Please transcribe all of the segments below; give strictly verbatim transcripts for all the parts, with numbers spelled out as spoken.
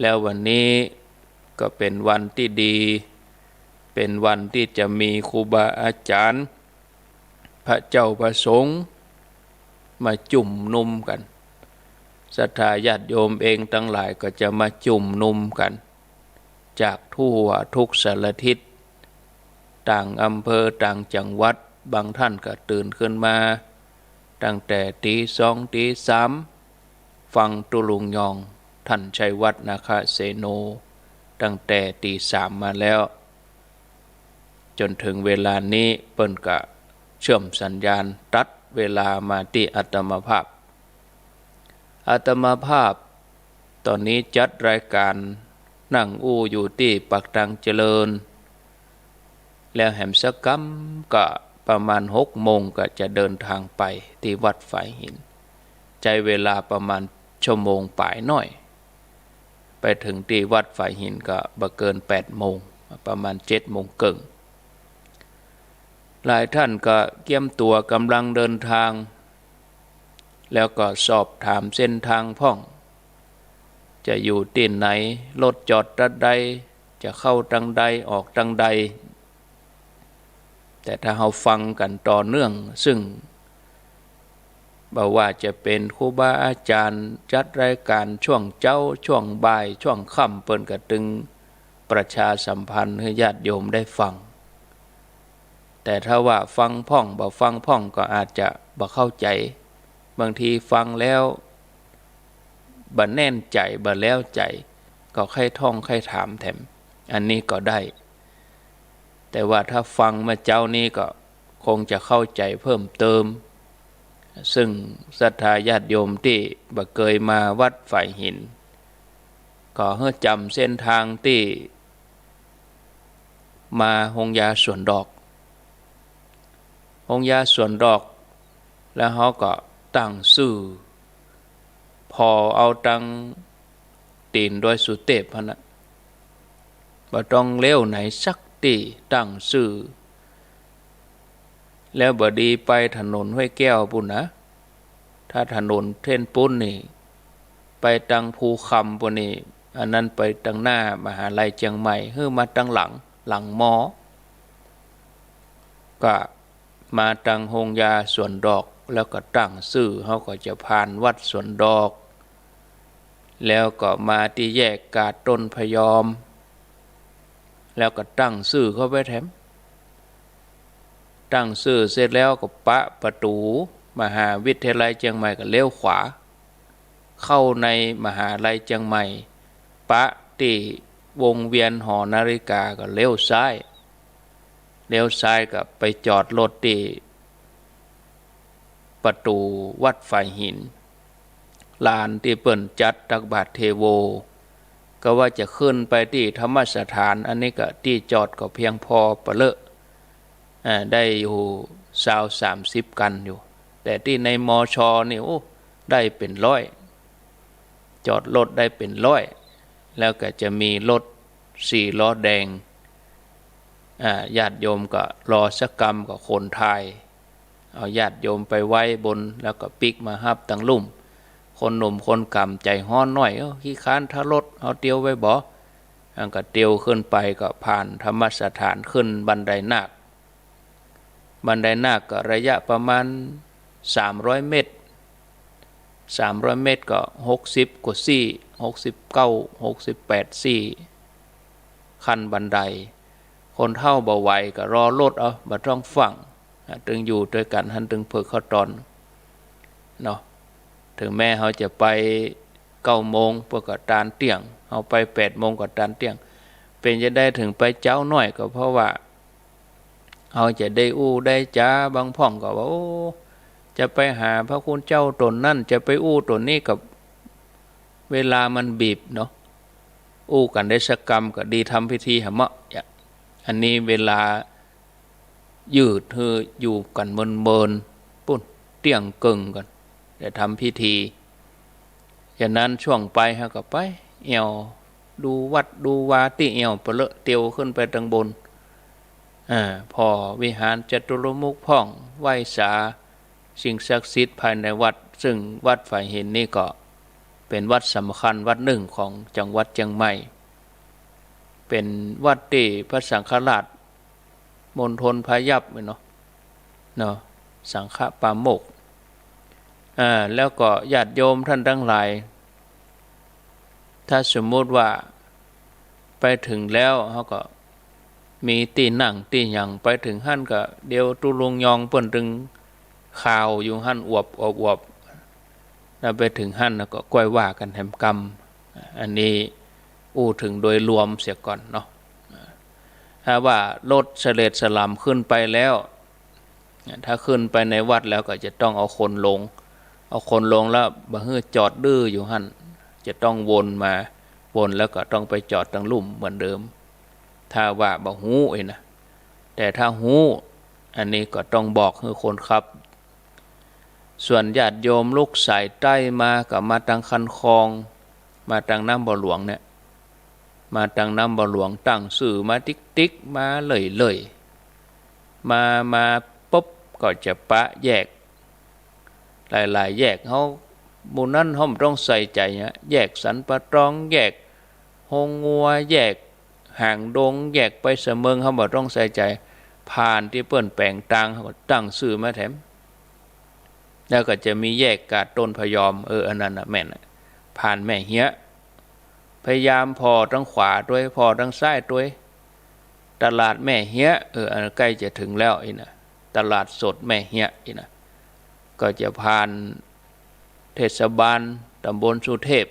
แล้ววันนี้ก็เป๋นวันตี้ดี เป๋นวันตี้จะมีครูบาอาจ๋ารย์ พระเจ้าพระสงฆ์มาจุมนุมกั๋น ศรัทธาญาติโยมเองตังหลายก็จะมาจุมนุมกั๋น จากทั่วทุกสารทิศ ต่างอำเภอต่างจังหวัด บางท่านก็ตื่นขึ้นมาตั้งแต่ตี๋สองตี๋สาม ฟังตุ๊ลุงยอง ท่านชัยวัฒน์ นาคเสโน ตั้งแต่ตี๋สามมาแล้ว จ๋นเถิงเวลานี้เปิ้นก็เชื่อมสัญญาณตัดเวลามาตี้อาตมาภาพ อาตมาภาพต๋อนนี้จัดรายก๋านนั่งอู้อยู่ตี้ปากตางเจริญ แล้วแหมสักกำก็ประมาณหกโมงก็จะเดินทางไปตี้วัดฝายหิน ใจ๊เวลาประมาณชั่วโมงป๋ายหน้อย ไปเถิงตี้วัดฝายหินก็บ่เกินแปดโมง ประมาณเจ็ดโมงเกิ่ง หลายท่านก็เกียมตั๋วก๋ำลังเดินทาง แล้วก็สอบถามเส้นทางพ่อง จะอยู่ตี้ไหน รถจอดตังใด จะเข้าตังใด ออกตังใด แต่ถ้าเฮาฟังกั๋นต่อเนื่อง ซึ่งบ่ว่าจะเป๋นครูบาอาจ๋ารย์จัดรายก๋านช่วงเจ๊า ช่วงบ่าย ช่วงค่ำ เปิ้นก็ตึงประชาสัมพันธ์หื้อญาติโยมได้ฟัง แต่ถ้าว่าฟังพ่องบ่ฟังพ่องก็อาจจะบ่เข้าใจ๋ บางทีฟังแล้วบ่แน่นใจ๋ บ่แล้วใจ๋ ก็ใค่ท่องใค่ถามแถม อันนี้ก็ได้ แต่ว่าถ้าฟังเมื่อเจ๊านี้ก็คงจะเข้าใจ๋เพิ่มเติม ซึ่งศรัทธาญาติโยมตี้บ่เกยมาวัดฝายหิน ก็หื้อจ๋ำเส้นทางตี้มาโฮงยาสวนดอก โฮงยาสวนดอก แล้วเฮาก็ตั้งซื่อ ผ่อเอาตังตี๋นดอยสุเตพหั้นนะ บ่ต้องเลี้ยวไหนสักตี้ ตั้งซื่อ แล้วบ่ดีไปถนนห้วยแก้วปู้นนะ ถ้าถนนเส้นปู้นนี่ ไปตังภูคำปู้นนี่ อันนั้นไปตังหน้ามหาลัยเจียงใหม่ หื้อมาตังหลัง หลังมอ ก็มาตังโฮงยาสวนดอก แล้วก็ตั้งซื่อ เฮาก็จะผ่านวัดสวนดอก แล้วก็มาตี้แยกกาดต้นพะยอม แล้วก็ตั้งซื่อเข้าไปแถม ตั้งซื่อเสร็จแล้วก็ปะประตู๋มหาวิทยาลัยเจียงใหม่ก็เลี้ยวขวา เข้าในมหาลัยเจียงใหม่ ปะตี้วงเวียนหอนาฬิกาก็เลี้ยวซ้าย เลี้ยวซ้ายก็ไปจอดรถตี้ประตู๋วัดฝายหิน ลานตี้เปิ้นจัดตักบาตรเทโว ก็ว่าจะขึ้นไปตี้ธรรมสถาน อันนี้ก็ตี้จอดก็เพียงพอปะเลอะ อ่า ได้อยู่ซาวสามสิบคันอยู่ แต่ตี้ในมช.นี่ โอ้ ได้เป๋นร้อย จอดรถได้เป๋นร้อย แล้วก็จะมีรถสี่ล้อแดง อ่า ญาติโยมก็รอสักกำก็ขนถ่าย เอาญาติโยมไปไว้บน แล้วก็ปิ๊กมาฮับตังลุ่ม คนหนุ่มคนก่ำใจ๋ฮ้อนหน้อย เอ้อ ขี้คร้านถ้ารถ เฮาเตียวไปบ่ อันก็เตียวขึ้นไปก็ผ่านธรรมสถาน ขึ้นบันไดนาค บันไดนาคก็ระยะประมาณสามร้อยเมตร สามร้อยเมตรก็หกสิบกว่าซี่ หกสิบเก้า หกสิบแปดซี่ ขั้นบันได คนเฒ่าบ่ไหวก็รอรถเอา บ่ต้องฟั่ง อ่ะ ตึงอยู่ตวยกั๋นหั้น ตึงเผิกเข้าตอนเนาะ เถิงแม้เฮาจะไปเก้าโมง เปิ้นก็ตานเตี้ยง เฮาไปแปดโมงก็ตานเตี้ยง เป๋นจะใดเถิงไปเจ๊าหน้อย ก็เพราะว่า เฮาจะได้อู้ได้จ๋า บางพ่องก็ว่า โอ้ จะไปหาพระคุณเจ้าต๋นนั้น จะไปอู้ต๋นนี้ ก็เวลามันบีบเนาะ อู้กั๋นได้สักกำก็ดี ทำพิธีหาเมาะ อันนี้เวลายืดหื้ออยู่กั๋นเมินๆ ปู้น เตี้ยงเกิ่งก่อน จะทำพิธี ฉะนั้นช่วงไปเฮาก็ไปแอ่วดูวัดดูวาตี้แอ่วปะเลอะ เตียวขึ้นไปตังบน อ่า ผ่อวิหารจตุรมุขพ่อง ไหว้สาสิ่งศักดิ์สิทธิ์ภายในวัด ซึ่งวัดฝายหินนี่ก็ เป๋นวัดสำคัญวัดนึ่งของจังหวัดเจียงใหม่ เป๋นวัดตี้พระสังฆราชมณฑลพยัพเนาะ เนาะ สังฆปาโมกข์ อ่า แล้วก็ญาติโยมต้านตังหลาย ถ้าสมมุติว่าไปเถิงแล้ว เฮาก็มีตี้นั่งตี้หยัง ไปเถิงหั้นก็เดี๋ยวตุ๊ลุงยองเปิ้นตึงข่าวอยู่หั้นอวบๆๆ แล้วไปเถิงหั้นแล้วก็ก้อยว่ากั๋นแถมกำ อันนี้อู้เถิงโดยรวมเสียก่อนเนาะ ถ้าว่ารถเสลดสลำขึ้นไปแล้ว ถ้าขึ้นไปในวัดแล้วก็จะต้องเอาคนลง เอาคนลงแล้วบ่หื้อจอดดื้ออยู่หั้น จะต้องวนมา วนแล้วก็ต้องไปจอดตังลุ่มเหมือนเดิม ถ้าว่าบ่ฮู้อี้นะ แต่ถ้าฮู้ อันนี้ก็ต้องบอกหื้อคนขับ ส่วนญาติโยมลุกสายใต้มาก็มาตังคันคลอง มาตังน้ำบ่อหลวงเนี่ย มาตังน้ำบ่อหลวง ตั้งซื่อมาติ๊กๆ มาเลยๆ มา มาปุ๊บก็จะปะแยก หลายๆ แยก เฮาหมู่นั้นเฮาบ่ต้องใส่ใจ๋นะ แยกสันป่าตอง แยกโฮงงัว แยกหางดง แยกไปสะเมิง เฮาบ่ต้องใส่ใจ๋ ผ่านตี้เปิ้นแป๋งตาง เฮาก็ตั้งซื่อมาแถม แล้วก็จะมีแยกกาดต้นพะยอม เออ อันนั้นน่ะแม่นน่ะ ผ่านแม่เฮียะ พยายามผ่อตังขวาตวย ผ่อตังซ้ายตวย ตลาดแม่เฮียะ เออ อันใก้จะเถิงแล้วอี้นะ ตลาดสดแม่เฮียะอี้นะ ก็จะผ่านเทศบาลตำบลสุเทพ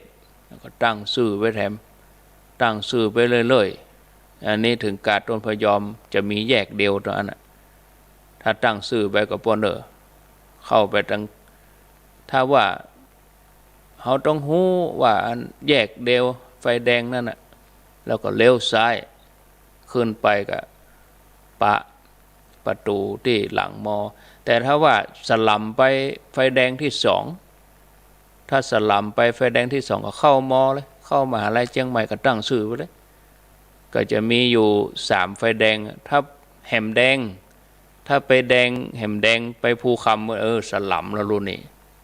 แล้วก็ตั้งซื่อไปแถม ตั้งซื่อไปเรื่อยๆ อันนี้เถิงกาดต้นพะยอมจะมีแยกเดียวเต้าอั้นน่ะ ถ้าตั้งซื่อไปก็ป้อเน่อ เข้าไปตัง ถ้าว่า เฮาต้องฮู้ว่าอันแยกเดียวไฟแดงนั่นน่ะ แล้วก็เลี้ยวซ้าย ขึ้นไปก็ปะประตู๋ตี้หลังมอ แต่ถ้าว่าสะหล่ำไปไฟแดงตี้สอง ถ้าสะหล่ำไปไฟแดงตี้สองก็เข้ามอเลย เข้ามหาลัยเจียงใหม่ก็ตั้งซื่อไปเลย ก็จะมีอยู่สามไฟแดง ถ้าแหมแดง ถ้าไปแดงแหมแดงไปภูคำ เออ สะหล่ำแล้วลูกนี่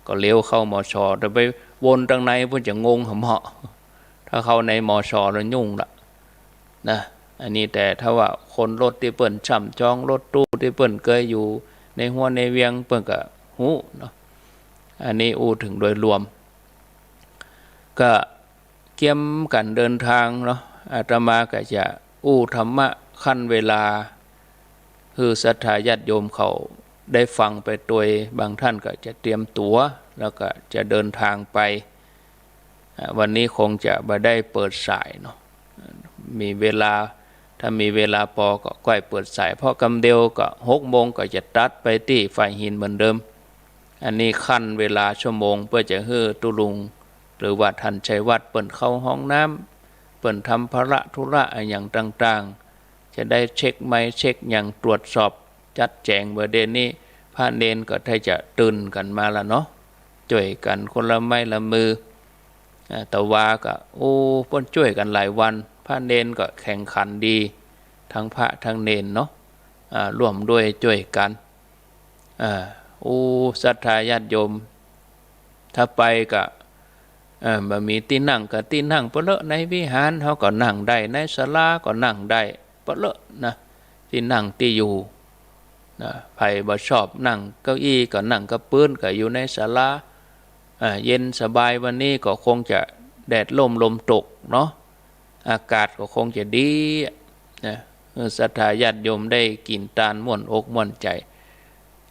ก็เลี้ยวเข้ามช. แต่ไปวนตังในเปิ้นจะงงหะเหมาะ ถ้าเข้าในมช แล้วยุ่งละนะ อันนี้แต่ถ้าว่าคนรถตี้เปิ้นช่ำชอง รถตู้ตี้เปิ้นเกยอยู่ในหัวในเวียง เปิ้นก็ฮู้เนาะ อันนี้อู้เถิงโดยรวม ก็ เกียมกั๋นเดินตางเนาะ อาตมาก็จะอู้ธรรมะขั้นเวลา หื้อศรัทธาญาติโยมเขาได้ฟังไปตวย บางต้านก็จะเตรียมตั๋ว แล้วก็จะเดินตางไป อ่า วันนี้คงจะบ่ได้เปิดสายเนาะ มีเวลา ถ้ามีเวลาปอก็ก้อยเปิดสาย เพราะกำเดียวก็หกโมงก็จะตัดไปตี้ฝ่ายหินเหมือนเดิม อันนี้ขั้นเวลาชั่วโมง เปื้อจะหื้อตุ๊ลุง หรือว่าต้านชัยวัฒน์เปิ้นเข้าห้องน้ำ เปิ้นทำภาระธุระอะหยังต่างๆ จะได้เช็คไมค์เช็คหยัง ตรวจสอบจัดแจ๋ง บ่าเดี่ยวนี้พระเณรก็ได้จะตื่นกั๋นมาละเนาะ จ้วยกั๋นคนละไม้ละมือ อ่า ตะวาก็ โอ้ เปิ้นจ้วยกั๋นหลายวัน พระเณรก็แข็งขันดี ตึงพระตึงเณรเนาะ อ่า ร่วมด้วยจ้วยกั๋น อ่า อู้ ศรัทธาญาติโยม ถ้าไปก็ เอ่อ บ่มีตี้นั่งก็ตี้นั่งเปาะเลอะ ในวิหารเฮาก็นั่งได้ ในศาลาก็นั่งได้เปาะเลอะนะ ตี้นั่งตี้อยู่นะ ใผบ่ชอบนั่งเก้าอี้ก็นั่งกับปื๊น ก็อยู่ในศาลา อ่า เย็นสบาย วันนี้ก็คงจะแดดร่มลมตกเนาะ อากาศก็คงจะดีอะนะ เออ ศรัทธาญาติโยมได้กิ๋นตานม่วนอกม่วนใจ๋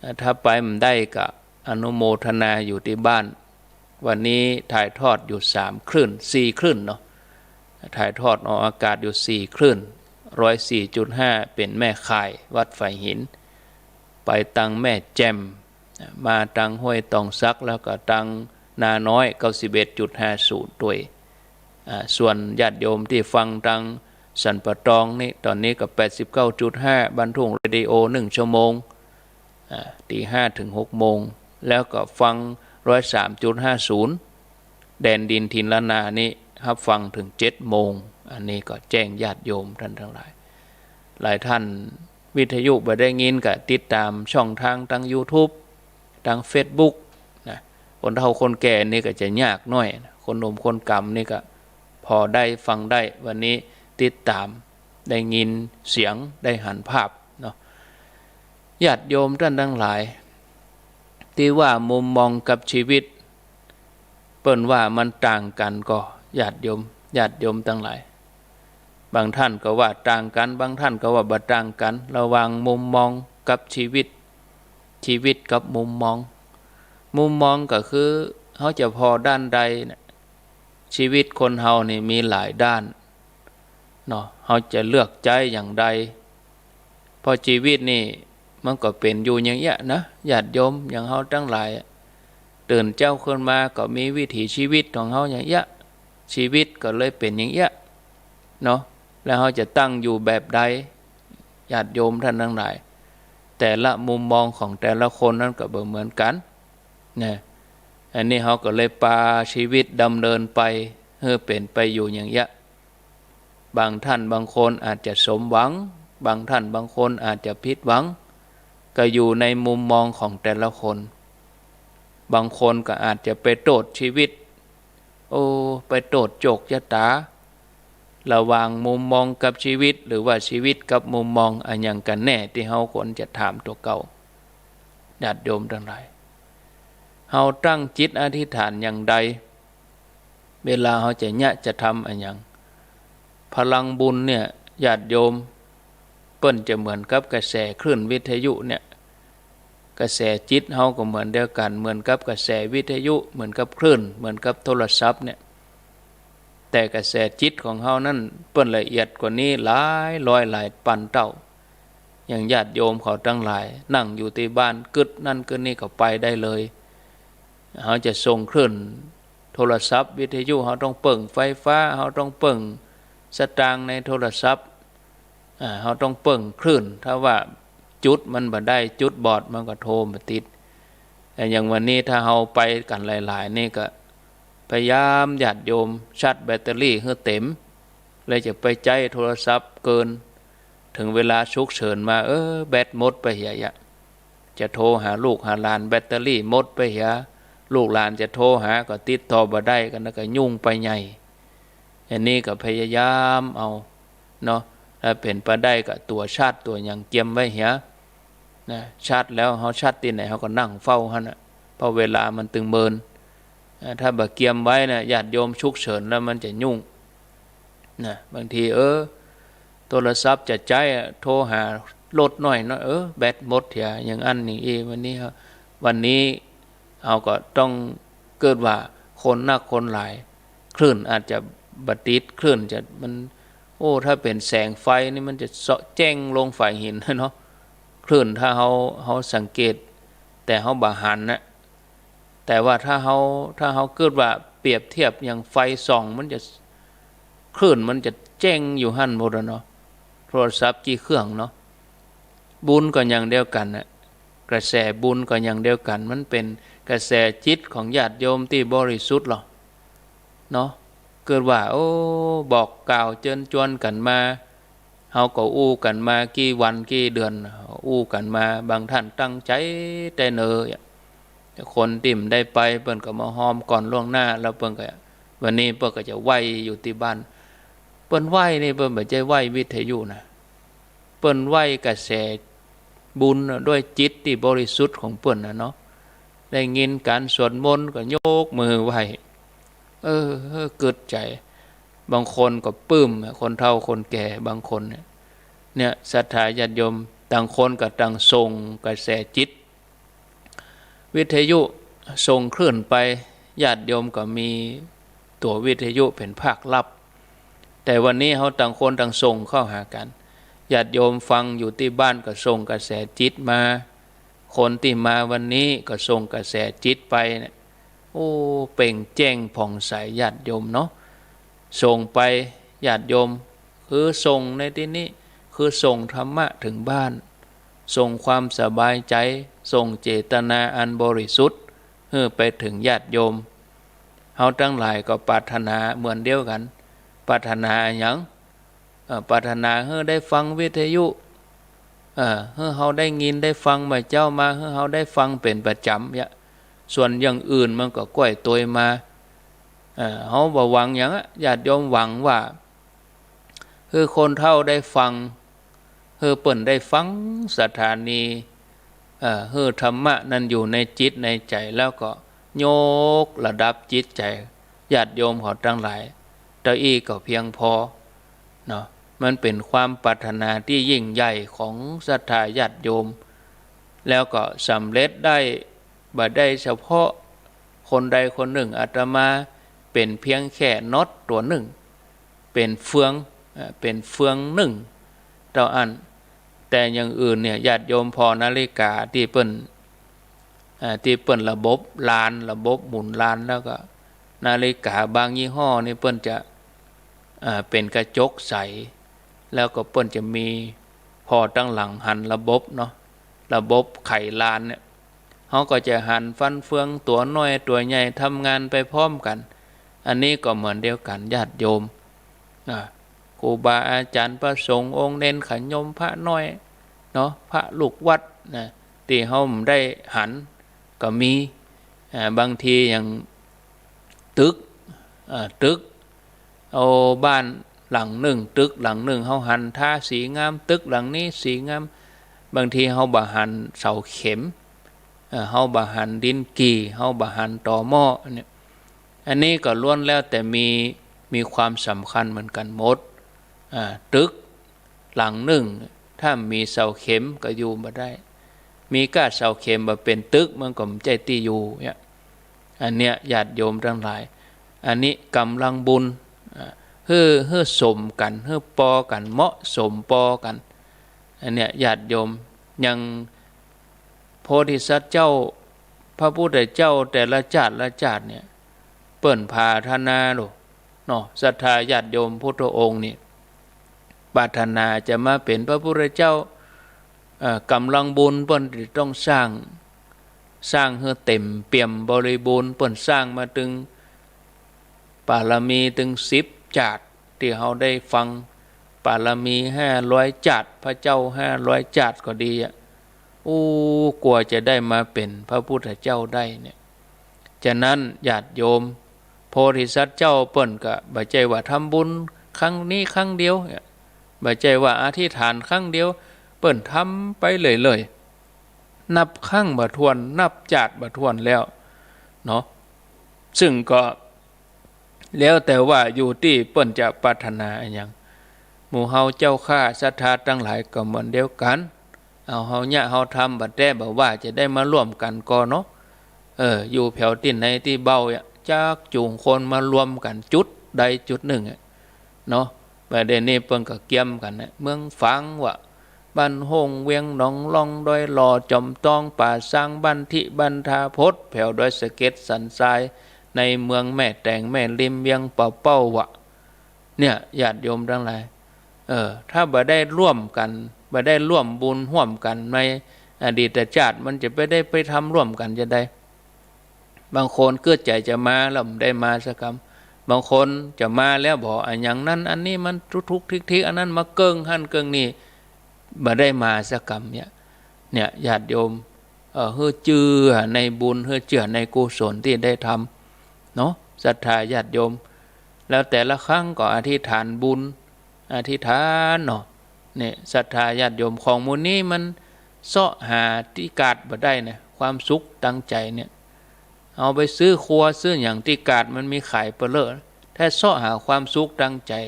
อ่า ถ้าไปบ่ได้ก็อนุโมทนาอยู่ตี้บ้าน วันนี้ถ่ายทอดอยู่สามคลื่น สี่คลื่นเนาะ ถ่ายทอดออกอากาศอยู่สี่คลื่น ร้อยสี่จุดห้า เป๋นแม่ข่ายวัดฝ่ายหิน ไปตังแม่แจ่ม มาตังห้วยตองสัก แล้วก็ตังนาน้อย เก้าสิบเอ็ดจุดห้าศูนย์ ตวย อ่า ส่วนญาติโยมตี้ฟังตังสันป่าตองนี่ ต๋อนนี้ก็ แปดสิบเก้าจุดห้า บ้านทุ่งเรดิโอ หนึ่งชั่วโมง อ่า ตีห้าเถิงหกโมง แล้วก็ฟัง ร้อยสามจุดห้าศูนย์ แดนดินถิ่นล้านนานี่ ฮับฟังเถิงเจ็ดโมง อันนี้ก็แจ้งญาติโยมต้านตังหลาย หลายต้านวิทยุบ่ได้ยินก็ติดต๋ามช่องตางตังยูทูบ ตังเฟซบุ๊กนะ คนเฒ่าคนแก่นี่ก็จะยากหน้อยนะ คนหนุ่มคนก๋ำนี่ก็ผ่อได้ฟังได้ วันนี้ติดต๋าม ได้ยินเสียง ได้หันภาพเนาะ ญาติโยมต้านตังหลาย ตี้ว่ามุมมองกับชีวิต เปิ้นว่ามันต่างกั๋นก่อ ญาติโยม ญาติโยมตังหลาย บางต้านก็ว่าต่างกั๋น บางต้านก็ว่าบ่ต่างกั๋น ระหว่างมุมมองกับชีวิต ชีวิตกับมุมมอง มุมมองก็คือเฮาจะผ่อด้านใดเนี่ย ชีวิตคนเฮานี่มีหลายด้านเนาะ เฮาจะเลือกใจ๊อย่างใด เพราะชีวิตนี่มันก็เป๋นอยู่อย่างเอี้ยนะ ญาติโยม อย่างเฮาตังหลาย ตื่นเจ๊าขึ้นมาก็มีวิถีชีวิตของเฮาอย่างเอี้ย ชีวิตก็เลยเป๋นอย่างเอี้ยเนาะ แล้วเฮาจะตั้งอยู่แบบใด ญาติโยมต้านตังหลาย แต่ละมุมมองของแต่ละคนนั้นก็บ่เหมือนกั๋นนะ อันนี้เฮาก็เลยปาชีวิตดำเนินไป หื้อเป๋นไปอยู่อย่างเอี้ย บางต้านบางคนอาจจะสมหวัง บางต้านบางคนอาจจะผิดหวัง ก็อยู่ในมุมมองของแต่ละคน บางคนก็อาจจะไปโต้ษชีวิต โอ้ ไปโต้ษโจคจะต๋า ระหว่างมุมมองกับชีวิต หรือว่าชีวิตกับมุมมอง อะหยังกั๋นแน่ ตี้เฮาควรจะถามตั๋วเก่า ญาติโยมตังหลาย เฮาตั้งจิตอธิษฐานอย่างใด เวลาเฮาจะเยียะจะทำอะหยัง พลังบุญเนี่ย ญาติโยม เปิ้นจะเหมือนกับกระแสคลื่นวิทยุเนี่ย กระแสจิตเฮาก็เหมือนเดียวกั๋น เหมือนกับกระแสวิทยุ เหมือนกับคลื่น เหมือนกับโทรศัพท์เนี่ย แต่กระแสจิตของเฮานั้นเปิ้นละเอียดกว่านี้หลายร้อยหลายปันเต้า อย่างญาติโยมเขาตังหลาย นั่งอยู่ตี้บ้าน กึ๊ดนั่นกึ๊ดนี่ก็ไปได้เลย เฮาจะส่งคลื่นโทรศัพท์วิทยุ เฮาต้องเปิ้งไฟฟ้า เฮาต้องเปิ้งสตางค์ในโทรศัพท์ อ่า เฮาต้องเปิ้งคลื่น ถ้าว่าจุดมันบ่ได้ จุดบอด มันก็โทรบ่ติด แต่อย่างวันนี้ถ้าเฮาไปกั๋นหลายๆ นี่ก็พยายามญาติโยมชาร์จแบตเตอรี่หื้อเต๋ม แล้วจะไปใจ๊โทรศัพท์เกิน เถิงเวลาฉุกเฉินมา เออ แบตหมดไปเหีย จะโทรหาลูกหาหลาน แบตเตอรี่หมดไปเหีย ลูกหลานจะโทรหาก็ติดต่อบ่ได้ ก็นั่นก็ยุ่งไปใหญ่ อันนี้ก็พยายามเอาเนาะ ถ้าเป๋นไปได้ก็ตั๋วชาร์จตั๋วหยังเกียมไว้เหียนะ ชาร์จแล้วเฮาชาร์จตี้ไหนเฮาก็นั่งเฝ้าหั้นน่ะ เพราะเวลามันตึงเมิน อ่า ถ้าบ่เกียมไว้นะ ญาติโยม ฉุกเฉินแล้วมันจะยุ่งนะ บางที เออ โทรศัพท์จะใจ๊อะ โทรหารถหน้อยเนาะ เออ แบตหมดเหีย อย่างอั้นอย่างอี้ วันนี้เฮา วันนี้เฮาก็ต้อง เกิดว่าคนนักคนหลาย คลื่นอาจจะบ่ติด คลื่นจะ มัน โอ้ ถ้าเป๋นแสงไฟนี่มันจะเซาะแจ้งลงฝายหินเนาะ คลื่น ถ้าเฮา เฮาสังเกต แต่เฮาบ่หันนะ แต่ว่าถ้าเฮา ถ้าเฮาเกิดว่าเปรียบเทียบอย่างไฟส่อง มันจะ คลื่นมันจะแจ้งอยู่หั้นหมดอะเนาะ โทรศัพท์กี่เครื่องเนาะ บุญก็อย่างเดียวกั๋นน่ะ กระแสบุญก็อย่างเดียวกั๋น มันเป๋นกระแสจิตของญาติโยมตี้บริสุทธิ์หรอเนาะ เกิดว่า โอ้ บอกกล่าวเจิญจวนกั๋นมา เฮาก็อู้กั๋นมากี่วันกี่เดือน อู้กั๋นมา บางต้านตั้งใจ๋แต่เนิ่น แต่คนตี้บ่ได้ไป เปิ้นก็มาฮอมก่อนล่วงหน้า แล้วเปิ้นก็ วันนี้เปิ้นก็จะไหว้อยู่ตี้บ้าน เปิ้นไหว้นี่เปิ้นบ่ใจ้ไหว้วิทยุนะ เปิ้นไหว้กระแสบุญด้วยจิตตี้บริสุทธิ์ของเปิ้นน่ะเนาะ ได้ยินก๋านสวดมนต์ก็ยกมือไหว้ เออ เออ กึ๊ดใจ๋ บางคนก็ปลื้ม คนเฒ่าคนแก่บางคนเนี่ย เนี่ย ศรัทธาญาติโยม ต่างคนก็ต่างส่งกระแสจิต วิทยุส่งคลื่นไป ญาติโยมก็มีตั๋ววิทยุเป๋นภาครับ แต่วันนี้เฮาต่างคนต่างส่งเข้าหากั๋น ญาติโยมฟังอยู่ตี้บ้านก็ส่งกระแสจิตมา คนตี้มาวันนี้ก็ส่งกระแสจิตไปเนี่ย โอ้ เปล่งแจ้งผ่องใสญาติโยมเนาะ ส่งไปญาติโยม คือส่งในตี้นี้ คือส่งธรรมะเถิงบ้าน ส่งความสบายใจ๋ ส่งเจตนาอันบริสุทธิ์ หื้อไปเถิงญาติโยม เฮาตังหลายก็ปรารถนาเหมือนเดียวกั๋น ปรารถนาอะหยัง เอ่อ ปรารถนาหื้อได้ฟังวิทยุ เอ่อ หื้อเฮาได้ยินได้ฟังบ่าเจ๊ามา หื้อเฮาได้ฟังเป๋นประจ๋ำเนี่ย ส่วนอย่างอื่นมันก็ก้อยตวยมา เอ่อ เฮาบ่หวังหยังอะ ญาติโยมหวังว่า หื้อคนเฒ่าได้ฟัง หื้อเปิ้นได้ฟังสถานี เอ่อ หื้อธรรมะนั้นอยู่ในจิตในใจ๋ แล้วก็ยกระดับจิตใจ๋ญาติโยมเขาตังหลาย เต้าอี้ก็เพียงพอเนาะ มันเป๋นความปรารถนาตี้ยิ่งใหญ่ของศรัทธาญาติโยม แล้วก็สำเร็จได้ บ่ได้เฉพาะคนใดคนนึ่ง อาตมาเป๋นเพียงแค่น็อตตั๋วนึ่ง เป๋นเฟือง เอ่อ เป๋นเฟืองนึ่งเต้าอั้น แต่อย่างอื่นเนี่ย ญาติโยมผ่อนาฬิกาตี้เปิ้น เอ่อ ตี้เปิ้นระบบลาน ระบบหมุนลาน แล้วก็นาฬิกาบางยี่ห้อนี่เปิ้นจะ เอ่อ เป๋นกระจกใส แล้วก็เปิ้นจะมีผ่อตังหลังหันระบบเนาะ ระบบไขลานเนี่ย เฮาก็จะหันฟันเฟืองตั๋วน้อยตั๋วใหญ่ทำงานไปพร้อมกั๋น อันนี้ก็เหมือนเดียวกั๋นญาติโยม อ่า ครูบาอาจ๋ารย์พระสงฆ์องค์เณรขะยมพระน้อยเนาะ พระลูกวัดนะ ตี้เฮาบ่ได้หันก็มี อ่า บางทีอย่างตึก อ่า ตึก เอาบ้านหลังนึ่ง ตึกหลังนึ่ง เฮาหันทาสีงาม ตึกหลังนี้สีงาม บางทีเฮาบ่หันเสาเข็ม เอ่อ เฮาบ่หันดินกี่ เฮาบ่หันตอหม้อเนี่ย อันนี้ก็ล้วนแล้วแต่มี มีความสำคัญเหมือนกั๋นหมด อ่า ตึกหลังนึ่ง ถ้าบ่มีเสาเข็มก็อยู่บ่ได้ มีก้าเสาเข็มบ่เป๋นตึก มันก็บ่ใจ้ตี้อยู่เนี่ย อันเนี้ยญาติโยมตังหลาย อันนี้ก๋ำลังบุญ อ่า หื้อ หื้อสมกั๋น หื้อปอกั๋น เหมาะสมปอกั๋น อันเนี้ยญาติโยม อย่างโพธิสัตว์เจ้า พระพุทธเจ้าแต่ละจาติละจาติเนี่ย เปิ้นปรารถนาโลดเนาะ ศรัทธาญาติโยมพุทธองค์นี่ ปรารถนาจะมาเป๋นพระพุทธเจ้า เอ่อ ก๋ำลังบุญเปิ้นจะต้องสร้าง สร้างหื้อเต๋มเปี่ยมบริบูรณ์ เปิ้นสร้างมาตึง ปารมีตึงสิบจาติ ตี้เฮาได้ฟัง ปารมีห้าร้อยจาติ พระเจ้าห้าร้อยจาติก็ดีอะ อู้ กว่าจะได้มาเป๋นพระพุทธเจ้าได้เนี่ย ฉะนั้นญาติโยม โพธิสัตว์เจ้าเปิ้นก็บ่ใจ้ว่าทำบุญครั้งนี้ครั้งเดียวเนี่ย บ่ใจ้ว่าอธิษฐานครั้งเดียว เปิ้นทำไปเรื่อยๆ นับครั้งบ่ถ้วน นับจาติบ่ถ้วนแล้วเนาะ ซึ่งก็แล้วแต่ว่าอยู่ตี้เปิ้นจะปรารถนาอะหยัง หมู่เฮาเจ้าข้าศรัทธาตังหลายก็เหมือนเดียวกั๋น เอาเฮาเยียะเฮาทำบ่าแต๊ บ่าว่าจะได้มาร่วมกั๋นก่อเนาะ เออ อยู่แผวตี้ไหนตี้เบ้าอะ จักจูงคนมารวมกั๋นจุดใดจุดนึ่งอะเนาะ บ่าเดี่ยวนี้เปิ้นก็เกียมกั๋นนะ เมืองฝางวะ บ้านโฮ่ง เวียงหนองล่อง ดอยหล่อ จอมตอง ป่าซาง บ้านทิ บ้านทา พดแผวดอยสะเก็ด สันทราย ในเมืองแม่แตง แม่ริม เวียงป่าเป้าวะ เนี่ย ญาติโยมตังหลาย เออ ถ้าบ่ได้ร่วมกั๋น บ่ได้ร่วมบุญฮ่วมกั๋นในอดีตจาติ มันจะไปได้ไปทำร่วมกั๋นจะใด บางคนกึ๊ดใจ๋จะมาแล้วบ่ได้มาสักกำ บางคนจะมาแล้วบ่ อะหยังนั้นอันนี้มันทุกๆ ทิกๆ อันนั้นมาเกิ่งหั้นเกิ่งนี่ บ่ได้มาสักกำเนี่ย เนี่ย ญาติโยม เอ่อ หื้อเจื้อในบุญ หื้อเจื้อในกุศลตี้ได้ทำเนาะ ศรัทธาญาติโยม แล้วแต่ละครั้งก็อธิษฐานบุญ อธิษฐานเนาะ เนี่ย ศรัทธาญาติโยม ของหมู่นี้มันเซาะหาตี้กาดบ่ได้นะ ความสุขตางใจ๋เนี่ย เอาไปซื้อครัวซื้อหยังตี้กาดมันมีขายเปล่อ ถ้าเซาะหาความสุขตางใจ๋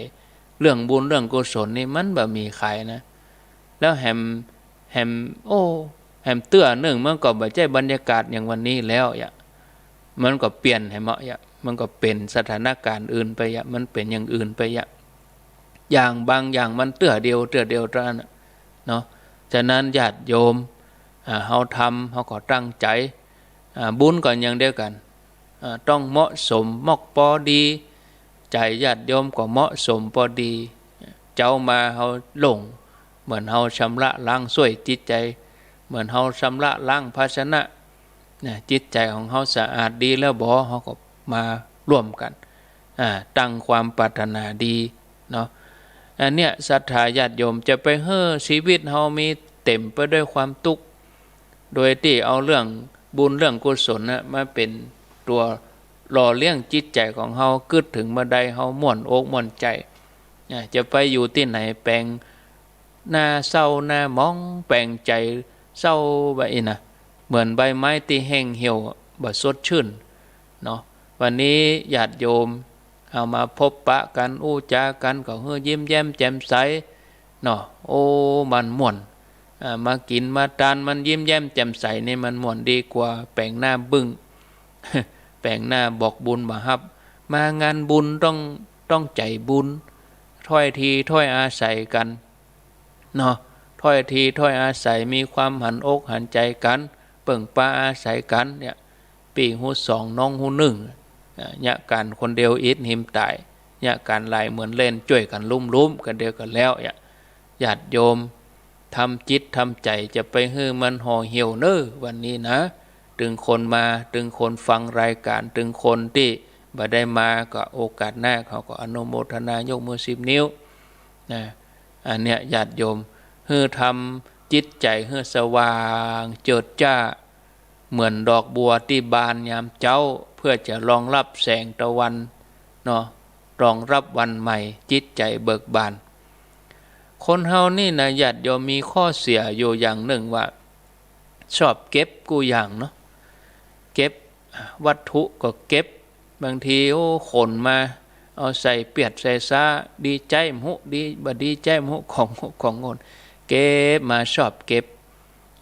เรื่องบุญเรื่องกุศลนี่มันบ่มีขายนะ แล้วแหม แหม โอ้ แหมเตื้อนึ่งมันก็บ่ใจ้บรรยากาศอย่างวันนี้แล้วอะ มันก็เปลี่ยนแหมอะ มันก็เป๋นสถานการณ์อื่นไปอะ มันเป๋นอย่างอื่นไปอะ อย่างบางอย่างมันเตื้อเดียว เตื้อเดียวเต้าอั้นอะเนาะ ฉะนั้นญาติโยม อ่า เฮาทำ เฮาก็ตั้งใจ๋ อ่า บุญก็อย่างเดียวกั๋น อ่า ต้องเหมาะสม มอกปอดี ใจ๋ญาติโยมก็เหมาะสมปอดี เจ๊ามาเฮาลง เหมือนเฮาชำระล้างส้วยจิตใจ๋ เหมือนเฮาชำระล้างภาชนะ นะ จิตใจ๋ของเฮาสะอาดดีแล้วบ่ เฮาก็มาร่วมกั๋น อ่า ตั้งความปรารถนาดีเนาะ อันเนี้ยศรัทธาญาติโยมจะไปหื้อชีวิตเฮามีเต๋มไปด้วยความตุ๊กข์ โดยตี้เอาเรื่องบุญเรื่องกุศลนะมาเป๋นตั๋ว หล่อเลี้ยงจิตใจ๋ของเฮา กึ๊ดเถิงเมื่อใดเฮาม่วนอกม่วนใจ๋ อ่า จะไปอยู่ตี้ไหนแป๋งหน้าเศร้าหน้าหมอง แป๋งใจ๋เศร้าแบบอี้นะ เหมือนใบไม้ตี้แห้งเหี่ยว บ่สดชื่นเนาะ วันนี้ญาติโยม เฮามาพบปะกั๋น อู้จ๋ากั๋น ก็หื้อยิ้มแย้มแจ่มใสเนาะ โอ้ มันม่วน อ่า มากิ๋นมาตาน มันยิ้มแย้มแจ่มใสนี่มันม่วนดีกว่าแป๋งหน้าบึ้ง แป๋งหน้าบอกบุญบ่ฮับ มางานบุญต้อง ต้องใจ๋บุญ ถ้อยทีถ้อยอาศัยกั๋นเนาะ ถ้อยทีถ้อยอาศัย มีความหันอกหันใจ๋กั๋น เปิ้งปาอาศัยกั๋นเนี่ย ปี้ฮู้สองน้องฮู้นึ่ง อ่า เยียะก๋านคนเดียวอิดหิมต๋าย เยียะก๋านหลายเหมือนเล่น จ้วยกั๋นลุ่มๆ กั๋นเดียวกั๋นแล้วเนี่ย ญาติโยม ทำจิตทำใจ๋ จะไปหื้อมันห่อเหี่ยวเน่อ วันนี้นะ ตึงคนมา ตึงคนฟังรายก๋าน ตึงคนตี้บ่ได้มาก็โอกาสหน้า เขาก็อนุโมทนายกมือสิบนิ้วนะ อันเนี้ยญาติโยม หื้อทำจิตใจ๋หื้อสว่างเจิดจ้า เหมือนดอกบัวตี้บานยามเจ๊า เพื่อจะรองรับแสงตะวันเนาะ รองรับวันใหม่ จิตใจ๋เบิกบาน คนเฮานี่นะญาติโยม มีข้อเสียอยู่อย่างนึ่งว่า ชอบเก็บกู้อย่างเนาะ เก็บ วัตถุก็เก็บ บางที โอ้ ขนมา เอาใส่เปียดใส่ซ้า ดีใจ๋บ่ฮู้ ดี บ่ดีใจ๋บ่ฮู้ ของ ของโง่น เก็บมา ชอบเก็บ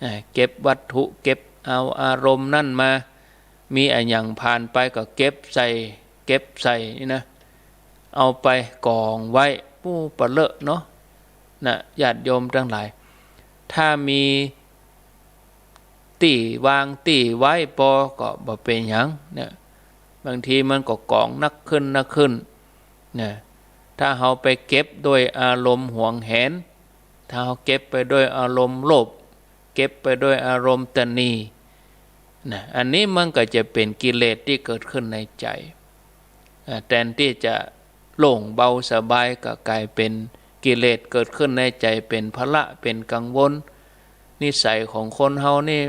อ่า เก็บวัตถุ เก็บเอาอารมณ์นั่นมา มีอะหยังผ่านไปก็เก็บใส่ เก็บใส่นี่นะ เอาไปก๋องไว้ ปู๊ ปะเลอะเนาะ นะ ญาติโยมตังหลาย ถ้ามีตี้วางตี้ไว้ปอก็บ่เป๋นหยังเนี่ย บางทีมันก็ก๋องนักขึ้น นักขึ้นเนี่ย ถ้าเฮาไปเก็บด้วยอารมณ์หวงแหน ถ้าเฮาเก็บไปด้วยอารมณ์โลภ เก็บไปด้วยอารมณ์ตณีนะ อันนี้มันก็จะเป๋นกิเลสตี้เกิดขึ้นในใจ๋ อ่า แตนตี้จะโล่งเบาสบาย ก็ก๋ายเป๋นกิเลสเกิดขึ้นในใจ๋ เป๋นภาระ เป๋นกังวล นิสัยของคนเฮานี่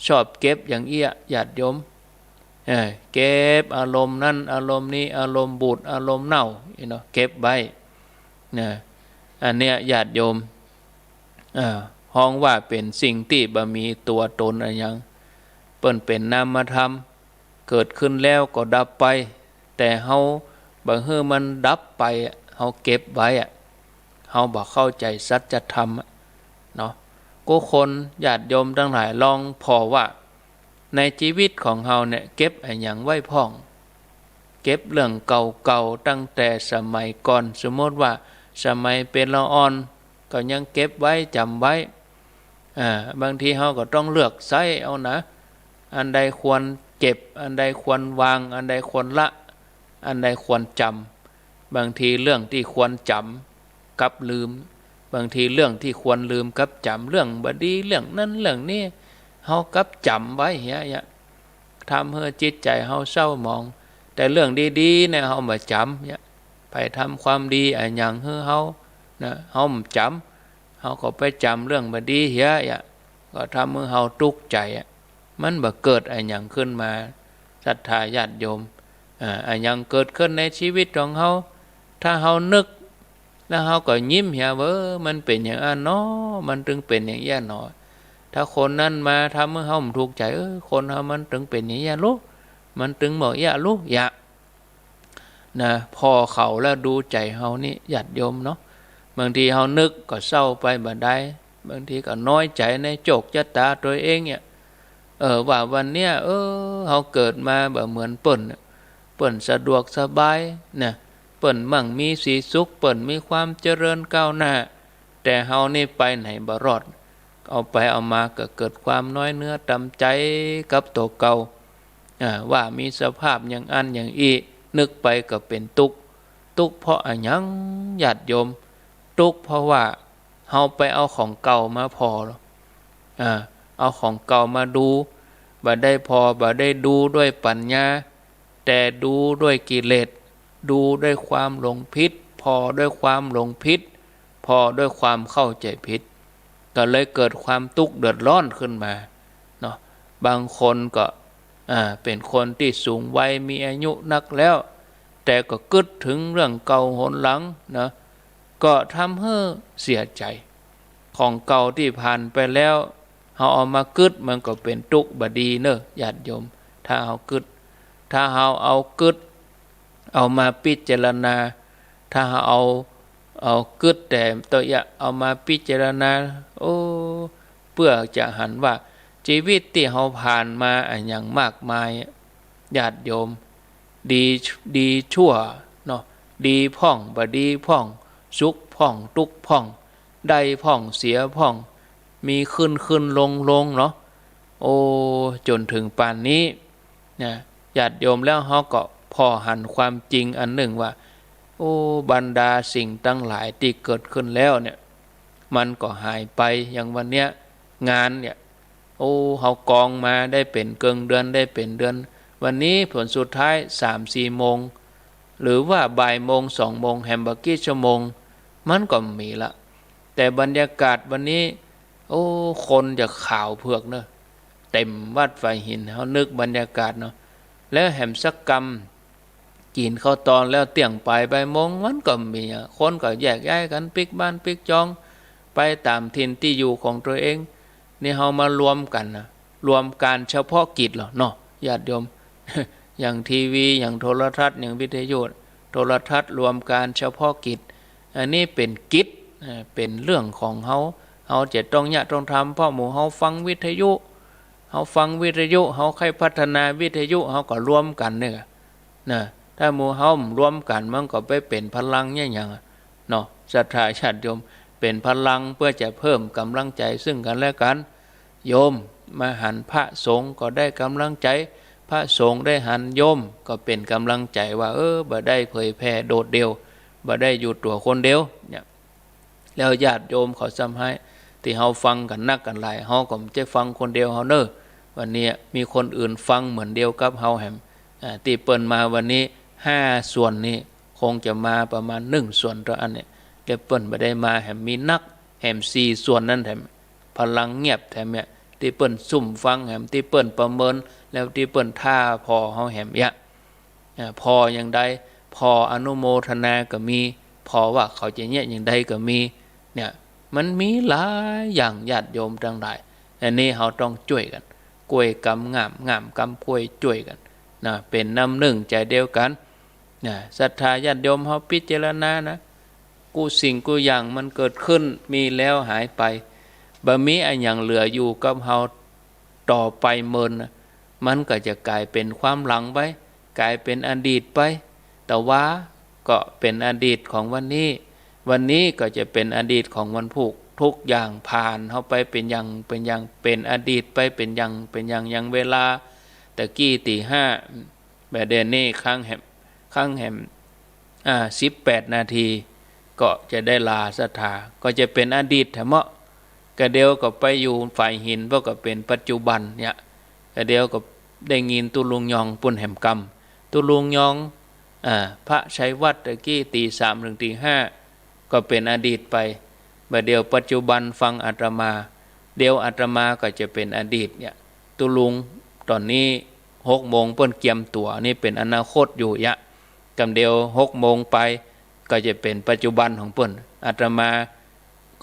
ชอบเก็บอย่างอี้อะ ญาติโยม เออ เก็บอารมณ์นั้นอารมณ์นี้ อารมณ์บูดอารมณ์เน่า อี้เนาะ เก็บไว้นะ อันเนี้ยญาติโยม เอ่อ ฮ้องว่าเป๋นสิ่งตี้บ่มีตั๋วตนอะหยัง เปิ้นเป๋นนามธรรม เกิดขึ้นแล้วก็ดับไป แต่เฮาบ่หื้อมันดับไปอะ เฮาเก็บไว้อะ เฮาบ่เข้าใจ๋สัจธรรมอะเนาะ กู้คนญาติโยมตังหลายลองผ่อว่า ในจีวิตของเฮาเนี่ย เก็บอะหยังไว้พ่อง เก็บเรื่องเก่าๆ ตั้งแต่สมัยก่อน สมมติว่าสมัยเป๋นละอ่อน ก็ยังเก็บไว้ จ๋ำไว้ อ่า บางทีเฮาก็ต้องเลือกใจ๊เอานะ อันใดควรเก็บ อันใดควรวาง อันใดควรละ อันใดควรจ๋ำ บางทีเรื่องตี้ควรจ๋ำกลับลืม บางทีเรื่องตี้ควรลืมกลับจ๋ำ เรื่องบ่ดี เรื่องนั้นเรื่องนี้ เฮากลับจ๋ำไว้เหีย เหีย ทำหื้อจิตใจ๋เฮาเศร้าหมอง แต่เรื่องดีๆ เนี่ยเฮาบ่จ๋ำ เหีย ใผทำความดีอะหยังหื้อเฮานะ เฮาบ่จ๋ำ เฮาก็ไปจ๋ำเรื่องบ่ดีเหีย เหีย ก็ทำหื้อเฮาตุ๊กใจ๋อะ มันบ่เกิดอะหยังขึ้นมา ศรัทธาญาติโยม อ่า อะหยังเกิดขึ้นในจีวิตของเฮา ถ้าเฮานึก แล้วเฮาก็ยิ้มเหีย เออ มันเป๋นอย่างอั้นเนาะ มันตึงเป๋นอย่างอี้เนาะ ถ้าคนนั้นมาทำหื้อเฮาบ่ถูกใจ๋ เออ คนเฮามันตึงเป๋นอย่างอี้ลุ มันตึงบ่อี้ลุ เหีย นะ ผ่อเขาแล้วดูใจ๋เฮานี่ ญาติโยมเนาะ บางทีเฮานึกก็เศร้าไปบ่ได้ บางทีก็น้อยใจ๋ในโจคชะตาตั๋วเองเนี่ย เออ ว่าวันเนี้ย เออ เฮาเกิดมาบ่เหมือนเปิ้น เปิ้นสะดวกสบายนะ เปิ้นมั่งมีสีสุข เปิ้นมีความเจริญก้าวหน้า แต่เฮานี่ไปไหนบ่รอด เอาไปเอามาก็เกิดความน้อยเนื้อต่ำใจ๋กับตั๋วเก่า อ่า ว่ามีสภาพอย่างอั้นอย่างอี้ นึกไปก็เป๋นตุ๊กข์ ตุ๊กข์เพราะอะหยัง ญาติโยม ตุ๊กข์เพราะว่าเฮาไปเอาของเก่ามาผ่อ อ่า เอาของเก่ามาดู บ่ได้ผ่อ บ่ได้ดูด้วยปัญญา แต่ดูด้วยกิเลส ดูด้วยความหลงผิด ผ่อด้วยความหลงผิด ผ่อด้วยความเข้าใจ๋ผิด ก็เลยเกิดความตุ๊กข์เดือดร้อนขึ้นมาเนาะ บางคนก็ อ่า เป๋นคนตี้สูงวัย มีอายุนักแล้ว แต่ก็กึ๊ดเถิงเรื่องเก่าหนหลังนะ ก็ทำหื้อเสียใจ๋ ของเก่าตี้ผ่านไปแล้ว เฮาเอามากึ๊ด มันก็เป๋นตุ๊กข์บ่ดีเน่อ ญาติโยม ถ้าเฮากึ๊ด ถ้าเฮาเอากึ๊ด เอามาพิจารณา ถ้าเฮาเอา เอากึ๊ดแต่ตัวอย่าง เอามาพิจารณา โอ้ เปื้อจะหันว่า จีวิตตี้เฮาผ่านมาอะหยังมากมาย ญาติโยม ดี ดีชั่วเนาะ ดีพ่อง บ่ดีพ่อง สุขพ่อง ตุ๊กข์พ่อง ได้พ่อง เสียพ่อง มีขึ้นขึ้นลงลงเนาะ โอ้ จ๋นเถิงป่านนี้นะ ญาติโยม แล้วเฮาก็ผ่อหันความจริงอันนึ่งว่า โอ้ บรรดาสิ่งตังหลายตี้เกิดขึ้นแล้วเนี่ย มันก็หายไป อย่างวันเนี้ย งานเนี่ย โอ้ เฮากองมาได้เป๋นเกิ่งเดือน ได้เป๋นเดือน วันนี้ผลสุดท้ายสามสี่โมง หรือว่าบ่ายโมงสองโมง แหมบ่กี่ชั่วโมง มันก็มีละ แต่บรรยากาศวันนี้ โอ้ คนจะขาวเผือกเน่อ เต็มวัดฝายหิน เฮานึกบรรยากาศเนาะ แล้วแหมสักกำ กิ๋นข้าวตอนแล้วเตี้ยงไปบ่ายโมง มันก็มีอะ คนก็แยกย้ายกั๋นปิ๊กบ้านปิ๊กจอง ไปต๋ามถิ่นตี้อยู่ของตัวเอง นี่เฮามารวมกั๋นนะ รวมก๋านเฉพาะกิจเหรอเนาะ ญาติโยม อย่างทีวี อย่างโทรทัศน์ อย่างวิทยุ โทรทัศน์ รวมก๋านเฉพาะกิจ อันนี้เป๋นกิจ อ่า เป๋นเรื่องของเฮา เฮาจะต้องเยียะต้องทำ เพราะหมู่เฮาฟังวิทยุ เฮาฟังวิทยุ เฮาใค่พัฒนาวิทยุ เฮาก็รวมกั๋นเนี่ย นะ ถ้าหมู่เฮาบ่รวมกั๋น มันก็ไปเป๋นพลังเยียะหยังอะเนาะ ศรัทธาญาติโยม เป๋นพลังเปื้อจะเพิ่มก๋ำลังใจ๋ซึ่งกั๋นและกั๋น โยมมาหันพระสงฆ์ก็ได้ก๋ำลังใจ๋ พระสงฆ์ได้หันโยมก็เป๋นก๋ำลังใจ๋ว่า เออ บ่ได้เผยแผ่โดดเดี่ยว บ่ได้อยู่ตั๋วคนเดียวเนี่ย แล้วญาติโยมเขาซ้ำฮ้าย ตี้เฮาฟังกั๋นนักกั๋นหลาย เฮาก็บ่ใจ้ฟังคนเดียวเฮาเน่อ วันนี้มีคนอื่นฟังเหมือนเดียวกับเฮาแหม อ่า ตี้เปิ้นมาวันนี้ห้าส่วนนี้ คงจะมาประมาณนึ่งส่วนเต้าอั้นเนี่ย แล้วเปิ้นบ่ได้มาแหมมีนัก แหมสี่ส่วนนั้นแถม พลังเงียบแถมเนี่ย ตี้เปิ้นซุ่มฟังแหม ตี้เปิ้นประเมิน แล้วตี้เปิ้นถ้าผ่อเฮาแหมเยียะ อ่า ผ่ออย่างใด ผ่ออนุโมทนาก็มี ผ่อว่าเขาจะเยียะอย่างใดก็มี เนี่ย มันมีหลายอย่าง ญาติโยมตังหลาย อันนี้เฮาต้องจ้วยกั๋น ก้วยกำง่าม ง่ามกำก้วย จ้วยกั๋นนะ เป๋นน้ำนึ่งใจ๋เดียวกั๋นนะ ศรัทธาญาติโยมเฮาพิจารณานะ กู้สิ่งกู้อย่างมันเกิดขึ้น มีแล้วหายไป บ่มีอะหยังเหลืออยู่กับเฮาต่อไปเมินนะ มันก็จะก๋ายเป๋นความหลังไป ก๋ายเป๋นอดีตไป ตะวาก็เป๋นอดีตของวันนี้ วันนี้ก็จะเป๋นอดีตของวันพูก ทุกอย่างผ่านเฮาไปเป๋นอย่าง เป๋นอย่าง เป๋นอดีตไปเป๋นอย่าง เป๋นอย่าง อย่างเวลาตะกี้ตี๋ห้า บ่าเดี่ยวนี้ครั้งแหม ครั้งแหม อ่า สิบแปดนาที ก็จะได้ลาศรัทธา ก็จะเป๋นอดีตแถมเนาะ กะเดียวก็ไปอยู่ฝายหิน เพราะก็เป๋นปัจจุบันเนี่ย กะเดียวก็ได้ยินตุ๊ลุงยองปู้นแหมกำ ตุ๊ลุงยอง อ่า พระชัยวัฒน์ตะกี้ตี๋สามเถิงตี๋ห้า ก็เป๋นอดีตไป บ่าเดี่ยวปัจจุบันฟังอาตมา เดี๋ยวอาตมาก็จะเป๋นอดีตเนี่ย ตุ๊ลุงต๋อนนี้หกโมงเปิ้นเกียมตั๋ว นี่เป๋นอนาคตอยู่เยียะ กำเดียวหกโมงไปก็จะเป๋นปัจจุบันของเปิ้น อาตมา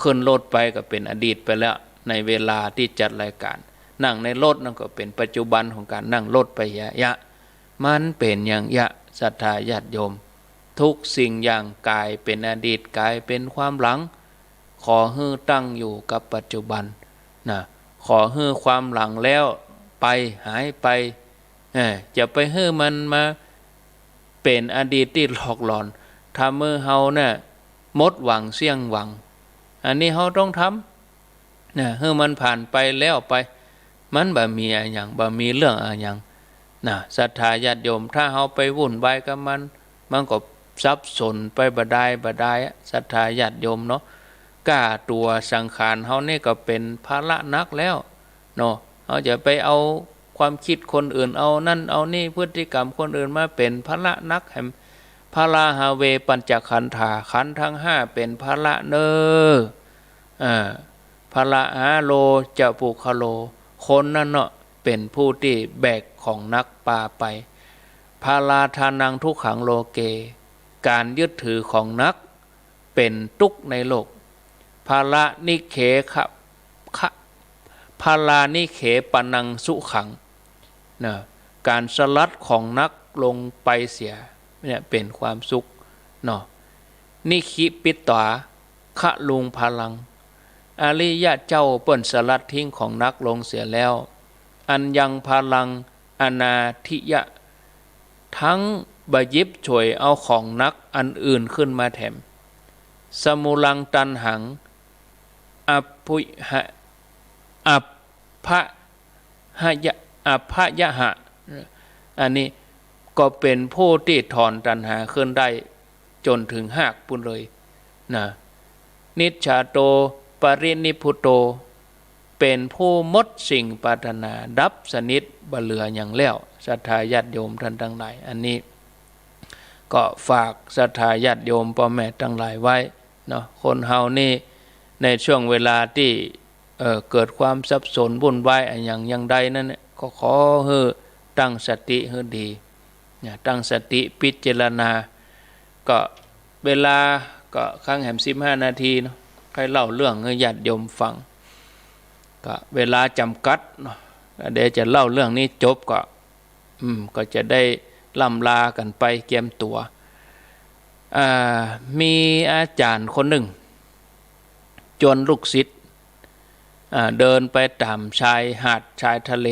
ขึ้นรถไปก็เป๋นอดีตไปแล้ว ในเวลาตี้จัดรายก๋าน นั่งในรถนั่นก็เป๋นปัจจุบันของก๋านนั่งรถไปเยียะ มันเป๋นอย่างเยียะ ศรัทธาญาติโยม ทุกสิ่งอย่างก๋ายเป๋นอดีต ก๋ายเป๋นความหลัง ขอหื้อตั้งอยู่กับปัจจุบันนะ ขอหื้อความหลังแล้วไป หายไป เออ จะไปหื้อมันมาเป๋นอดีตตี้หลอกหลอน ทำหื้อเฮาเนี่ยหมดหวังเสี้ยงหวัง อันนี้เฮาต้องทำ นะ หื้อมันผ่านไปแล้วไป มันบ่มีอะหยัง บ่มีเรื่องอะหยังนะ ศรัทธาญาติโยม ถ้าเฮาไปวุ่นวายกับมัน มันก็สับสนไปบ่ดายบ่ดายอะ ศรัทธาญาติโยมเนาะ ก้าตั๋วสังขารเฮานี่ก็เป๋นภาระหนักแล้วเนาะ เฮาจะไปเอาความกึ๊ดคนอื่น เอานั่นเอานี่ พฤติกรรมคนอื่นมาเป๋นภาระหนักแหม พาราหะเว ปัญจขันธา ขันธ์ตังห้าเป๋นภาระเน่อ อ่า พาราหาโร จะปุคคโล คนนั้นเนาะ เป๋นผู้ตี้แบกของหนักปาไป พาราทานังทุกขังโลเก ก๋านยึดถือของหนักเป๋นตุ๊กข์ในโลก พารานิเคขะ ขะ พารานิเคปะนังสุขัง นะ ก๋านสลัดของหนักลงไปเสียเนี่ยเป๋นความสุขเนาะ นิคิปิตาคะลุงพาลัง อริยะเจ้าเปิ้นสลัดทิ้งของหนักลงเสียแล้ว อัญญังพาลังอนาทิยะ ทั้งบ่หยิบฉวยเอาของหนักอันอื่นขึ้นมาแถม สมุลังตัณหัง อัพพุหะ อัพพะหะยะ อัพพยะหะ อันนี้ก็เป๋นผู้ตี้ถอนตัณหาขึ้นได้จ๋นเถิงฮากปู้นเลยนะ นิจฉาโตปรินิพพุโต เป๋นผู้หมดสิ่งปรารถนา ดับสนิท บ่เหลือหยังแล้ว ศรัทธาญาติโยมต้านตังหลาย อันนี้ก็ฝากศรัทธาญาติโยมป้อแม่ตังหลายไว้เนาะ คนเฮานี่ในช่วงเวลาตี้ เอ่อ เกิดความสับสนวุ่นวายอะหยังอย่างใดนั้นเนี่ย ก็ขอหื้อตั้งสติหื้อดี นะ ตั้งสติพิจารณา ก็เวลาก็ครั้งแหมสิบห้านาทีเนาะ ใค่เล่าเรื่องหื้อญาติโยมฟัง ก็เวลาจ๋ำกัดเนาะ เดี๋ยวจะเล่าเรื่องนี้จบก็ อืม ก็จะได้ล่ำลากั๋นไปเกียมตั๋ว อ่า มีอาจ๋ารย์คนนึ่ง จวนลูกศิษย์ อ่า เดินไปต๋ามชายหาดชายทะเล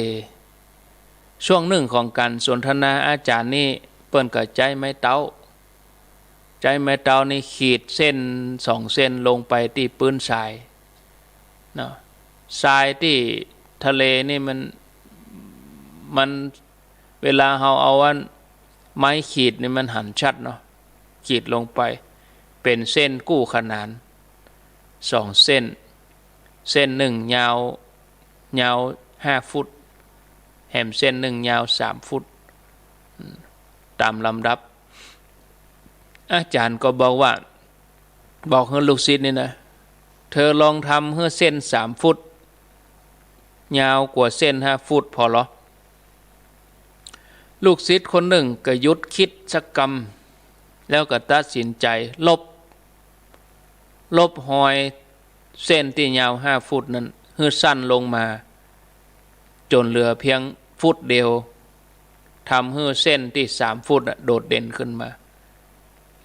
ช่วงนึ่งของก๋านสนทนา อาจ๋ารย์นี่เปิ้นก็ใจ๊ไม้เต๊า ใจ๊ไม้เต๊านี่ขีดเส้นสองเส้นลงไปตี้ปื๊นทรายเนาะ ทรายตี้ทะเลนี่มัน มัน เวลาเฮาเอาอันไม้ขีดนี่มันหันชัดเนาะ ขีดลงไปเป๋นเส้นกู้ขนานสองเส้น เส้นนึ่งยาว ยาวห้าฟุต แหมเส้นนึ่งยาวสามฟุต อืม ต๋ามลำดับ อาจ๋ารย์ก็บอกว่า บอกหื้อลูกศิษย์นี่นะ เธอลองทำหื้อเส้นสามฟุต ยาวกว่าเส้นห้าฟุตผ่อลอ ลูกศิษย์คนนึ่งก็หยุดกึ๊ดสักกำ แล้วก็ตัดสินใจ๋ลบ ลบฮอยเส้นตี้ยาวห้าฟุตนั้นหื้อสั้นลงมา จ๋นเหลือเปียงฟุตเดียว ทำหื้อเส้นตี้สามฟุตน่ะโดดเด่นขึ้นมา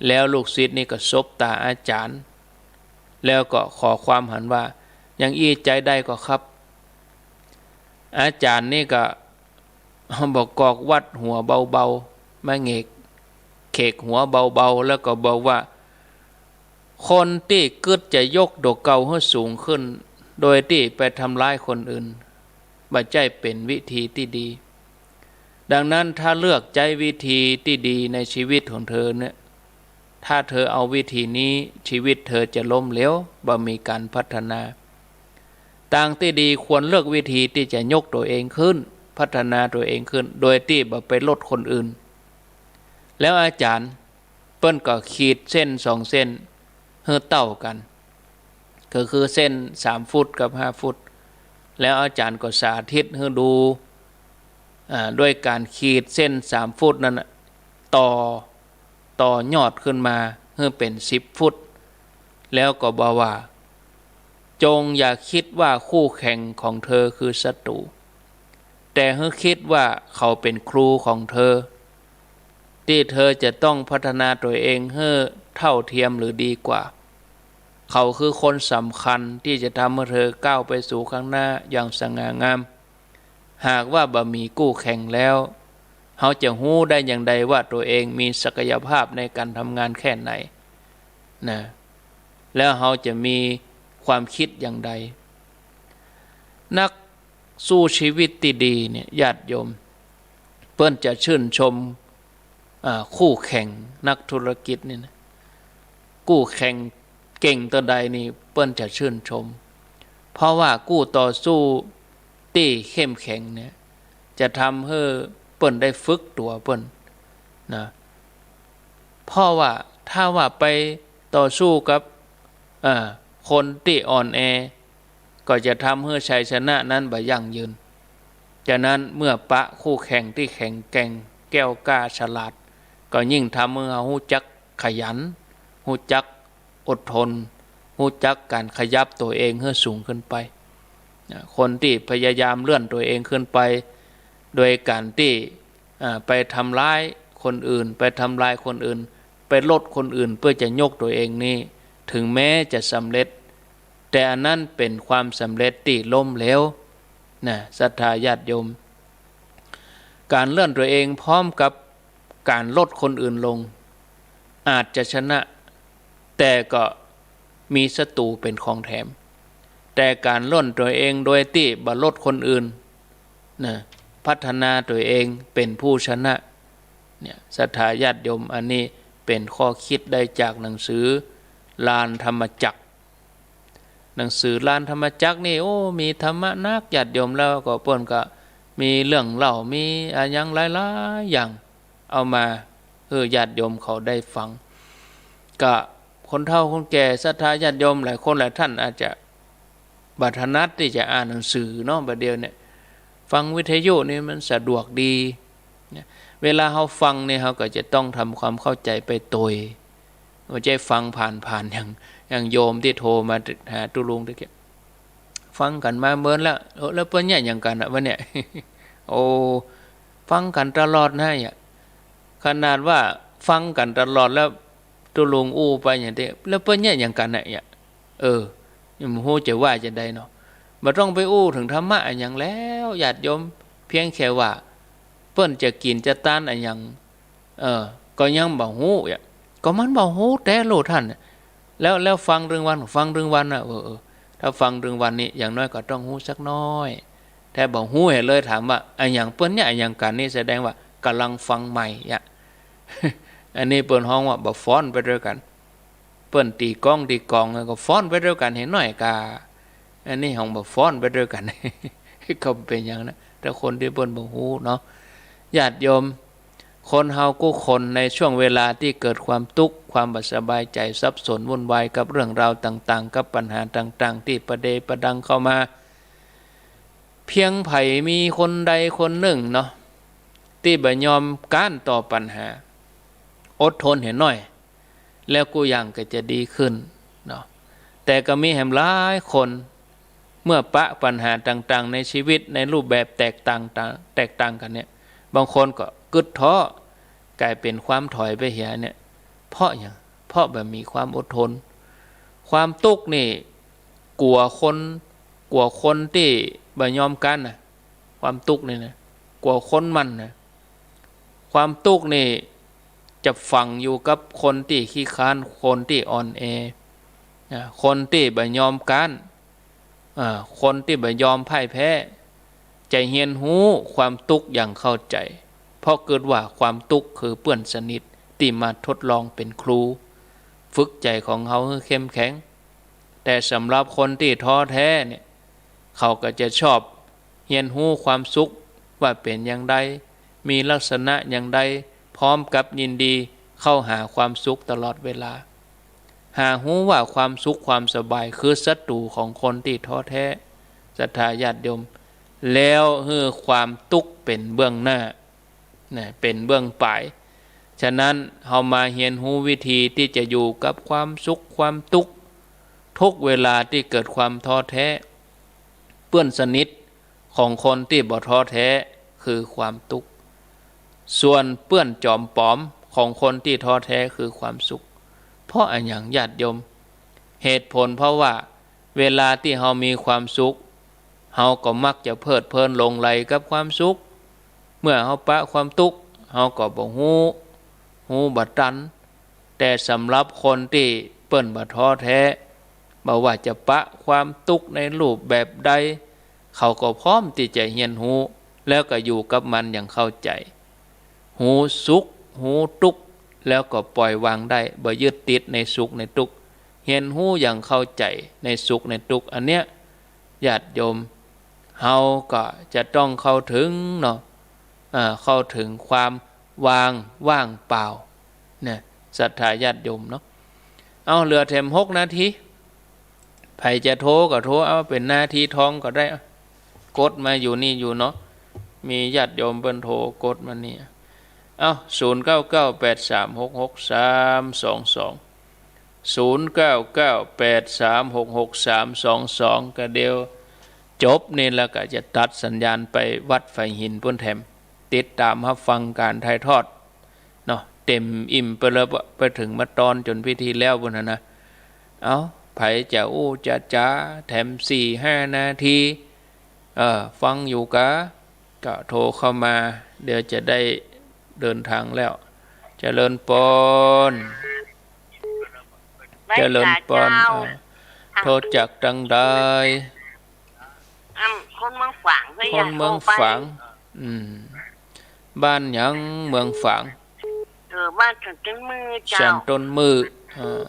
แล้วลูกศิษย์นี่ก็สบต๋าอาจ๋ารย์ แล้วก็ขอความหันว่า อย่างอี้ใจ๊ได้ก่อครับ อาจ๋ารย์นี่ก็ เอาบ่ากอกวัดหัวเบาๆ มาเหงก เขกหัวเบาๆ แล้วก็บอกว่า คนตี้กึ๊ดจะยกตั๋วเก่าหื้อสูงขึ้น โดยตี้ไปทำร้ายคนอื่น บ่ใจ้เป๋นวิธีตี้ดี ดังนั้นถ้าเลือกใจ๊วิธีตี้ดีในชีวิตของเธอเนี่ย ถ้าเธอเอาวิธีนี้ ชีวิตเธอจะล้มเหลว บ่มีก๋านพัฒนา ตางตี้ดีควรเลือกวิธีตี้จะยกตั๋วเองขึ้น พัฒนาตั๋วเองขึ้น โดยตี้บ่ไปลดคนอื่น แล้วอาจ๋ารย์เปิ้นก็ขีดเส้นสองเส้นหื้อเต้ากั๋น ก็คือเส้นสามฟุตกับห้าฟุต แล้วอาจ๋ารย์ก็สาธิตหื้อดู อ่า ด้วยก๋านขีดเส้นสามฟุตนั้นน่ะ ต่อ ต่อยอดขึ้นมาหื้อเป๋นสิบฟุต แล้วก็บอกว่า จงอย่าคิดว่าคู่แข่งของเธอคือศัตรู แต่หื้อคิดว่าเขาเป๋นครูของเธอ ตี้เธอจะต้องพัฒนาตั๋วเองหื้อเท่าเทียมหรือดีกว่า เขาคือคนสำคัญตี้จะทำหื้อเธอก้าวไปสู่ข้างหน้าอย่างสง่างาม หากว่าบ่มีกู้แข่งแล้ว เฮาจะฮู้ได้อย่างใดว่าตั๋วเองมีศักยภาพในก๋านทำงานแค่ไหน นะ แล้วเฮาจะมีความกึ๊ดอย่างใด นักสู้ชีวิตตี้ดีเนี่ย ญาติโยม เปิ้นจะชื่นชม อ่า คู่แข่งนักธุรกิจนี่นะ กู้แข่งเก่งเต้าใดนี่เปิ้นจะชื่นชม เพราะว่ากู้ต่อสู้ตี้เข้มแข็งเนี่ย จะทำหื้อเปิ้นได้ฝึกตั๋วเปิ้นนะ เพราะว่าถ้าว่าไปต่อสู้กับ อ่า คนตี้อ่อนแอ ก็จะทำหื้อชัยชนะนั้นบ่ยั่งยืน ฉะนั้นเมื่อปะคู่แข่งตี้แข็งแกร่งแก้วกล้าฉลาด ก็ยิ่งทำหื้อเฮาฮู้จักขยัน ฮู้จักอดทน ฮู้จักก๋านขยับตั๋วเองหื้อสูงขึ้นไป นะ คนตี้พยายามเลื่อนตั๋วเองขึ้นไป โดยก๋านตี้ อ่า ไปทำร้ายคนอื่น ไปทำลายคนอื่น ไปลดคนอื่นเพื่อจะยกตั๋วเองนี่ ถึงแม้จะสำเร็จ แต่อันนั้นเป๋นความสำเร็จตี้ล้มเหลว นะ ศรัทธาญาติโยม ก๋านเลื่อนตั๋วเองพร้อมกับก๋านลดคนอื่นลง อาจจะชนะ แต่ก็มีศัตรู๋เป๋นของแถม แต่ก๋านเลื่อนตั๋วเองโดยตี้บ่ลดคนอื่น นะ พัฒนาตั๋วเองเป๋นผู้ชนะ เนี่ย ศรัทธาญาติโยม อันนี้เป๋นข้อคิดได้จากหนังสือลานธรรมจักร หนังสือลานธรรมจักรนี่ โอ้ มีธรรมะนัก ญาติโยม แล้วก็เปิ้นก็มีเรื่องเล่า มีอะหยังหลายๆ อย่าง เอามาหื้อญาติโยมเขาได้ฟัง ก็คนเฒ่าคนแก่ศรัทธาญาติโยมหลายคนหลายท่านอาจจะบ่ถนัดตี้จะอ่านหนังสือเนาะ บ่าเดี่ยวเนี่ย ฟังวิทยุนี่มันสะดวกดี เนี่ย เวลาเฮาฟังเนี่ย เฮาก็จะต้องทำความเข้าใจ๋ไปตวย บ่ใจ้ฟังผ่านๆ อย่าง อย่างโยมตี้โทรมาหาตุ๊ลุงตะกี้ ฟังกั๋นมาเมินแล้ว เออ แล้วเปิ้นเยียะหยังกั๋นอะ วะเนี่ย โอ้ ฟังกั๋นตลอดนะเนี่ย ขนาดว่าฟังกั๋นตลอดแล้ว ตุ๊ลุงอู้ไปอย่างนี้ แล้วเปิ้นเยียะหยังกั๋นอะเนี่ย เออ ยังบ่ฮู้จะว่าจะใดเนาะ บ่ต้องไปอู้เถิงธรรมะอะหยังแล้ว ญาติโยม เพียงแค่ว่าเปิ้นจะกิ๋นจะตานอะหยัง เออ ก็ยังบ่ฮู้อะ ก็มันบ่ฮู้แต๊ลูกท่าน แล้ว แล้วฟังตึงวัน ฟังตึงวันนะ เออ เออ ถ้าฟังตึงวันนี่ อย่างน้อยก็ต้องฮู้สักหน้อย แต่บ่ฮู้เหียเลย ถามว่าอะหยังเปิ้นเยียะอะหยังกั๋นนี่ แสดงว่าก่ำลังฟังใหม่อะ อันนี้เปิ้นฮ้องว่าบ่ฟ้อนไปตวยกั๋น เปิ้นตี๋ก้องตี๋กองก็ฟ้อนไปตวยกั๋นเหียหน้อยก่า อันนี้ฮ้องบ่ฟ้อนไปตวยกั๋น ก็เป๋นอย่างนั้น ถ้าคนตี้เปิ้นบ่ฮู้เนาะ ญาติโยม คนเฮากู้คนในช่วงเวลาตี้เกิดความตุ๊กข์ ความบ่สบายใจ๋ สับสนวุ่นวายกับเรื่องราวต่างๆ กับปัญหาต่างๆ ตี้ประเดประดังเข้ามา เพียงใผมีคนใดคนนึ่งเนาะ ตี้บ่ยอมก๊านต่อปัญหา อดทนเหียหน้อย แล้วกู้อย่างก็จะดีขึ้นเนาะ แต่ก็มีแหมหลายคน เมื่อปะปัญหาต่างๆ ในชีวิตในรูปแบบแตกต่างๆ แตกต่างกั๋นเนี่ย บางคนก็กึ๊ดท้อ ก๋ายเป๋นความถอยไปเหียเนี่ย เพราะหยัง เพราะบ่มีความอดทน ความตุ๊กข์นี่ กั๋วคน กั๋วคนตี้บ่ยอมก๊านนะ ความตุ๊กข์นี่นะ กั๋วคนหมั่นนะ ความตุ๊กข์นี่จะฝังอยู่กับคนตี้ขี้คร้าน คนตี้อ่อนแอ นะ คนตี้บ่ยอมก๊าน อ่า คนตี้บ่ยอมพ่ายแพ้ จะเฮียนฮู้ความตุ๊กข์อย่างเข้าใจ๋ เพราะกึ๊ดว่าความตุ๊กข์คือเปื้อนสนิทตี้มาทดลองเป๋นครู ฝึกใจ๋ของเฮาหื้อเข้มแข็ง แต่สำหรับคนตี้ท้อแท้เนี่ย เขาก็จะชอบเฮียนฮู้ความสุขว่าเป๋นอย่างใด มีลักษณะอย่างใด พร้อมกับยินดีเข้าหาความสุขตลอดเวลา หาฮู้ว่าความสุขความสบายคือศัตรูของคนตี้ท้อแท้ ศรัทธาญาติโยม แล้วหื้อความตุ๊กข์เป๋นเบื้องหน้า นะ เป๋นเบื้องป๋าย ฉะนั้นเฮามาเฮียนฮู้วิธีตี้จะอยู่กับความสุขความตุ๊กข์ ทุกเวลาตี้เกิดความท้อแท้ เปื้อนสนิทของคนตี้บ่ท้อแท้คือความตุ๊กข์ ส่วนเปื้อนจอมป๋อมของคนตี้ท้อแท้คือความสุข เพราะอะหยังญาติโยม เหตุผลเพราะว่าเวลาตี้เฮามีความสุข เฮาก็มักจะเพลิดเพลินหลงใหลกับความสุข เมื่อเฮาปะความตุ๊กข์ เฮาก็บ่ฮู้ ฮู้บ่ตัน แต่สำหรับคนตี้เปิ้นบ่ท้อแท้ บ่ว่าจะปะความตุ๊กข์ในรูปแบบใด เขาก็พร้อมตี้จะเฮียนฮู้ แล้วก็อยู่กับมันอย่างเข้าใจ๋ ฮู้สุข ฮู้ตุ๊กข์ แล้วก็ปล่อยวางได้ บ่ยึดติดในสุขในตุ๊กข์ เฮียนฮู้อย่างเข้าใจ๋ในสุขในตุ๊กข์ อันเนี้ย ญาติโยม เฮาก็จะต้องเข้าถึงเนาะ อ่า เข้าถึงความว่าง ว่างเปล่า เนี่ย ศรัทธาญาติโยมเนาะ เอา เหลือแถมหกนาที ใผจะโทรก็โทร เอาเป๋นนาทีทองก็ได้ เอา กดมาอยู่นี่อยู่เนาะ มีญาติโยมเปิ้นโทรกดมานี่ เอ้า ศูนย์เก้าเก้าแปดสามหกหกสามสองสอง ศูนย์เก้าเก้าแปดสามหกหกสามสองสอง ก็เดี๋ยวจบนี่แล้วก็จะตัดสัญญาณไปวัดฝายหินปู๊นแถม ติดต๋ามฮับฟังก๋านถ่ายทอดเนาะ เต็มอิ่มไปเลย ไปเถิงมาตอนจ๋นพิธีแล้วปู๊นหั้นนะ เอ้า ใผจะอู้จะจ๋าแถมสี่ห้านาที เออ ฟังอยู่กา ก็โทรเข้ามา เดี๋ยวจะได้เดินทางแล้ว เจริญปอน เจริญปอน เจ้า อ่า โทรจากตังใด อืม คนเมืองฝาง คนเมืองฝาง อืม บ้านหยัง เมืองฝาง เออ บ้านสันต้นมือเจ้า สันต้นมือ อ่า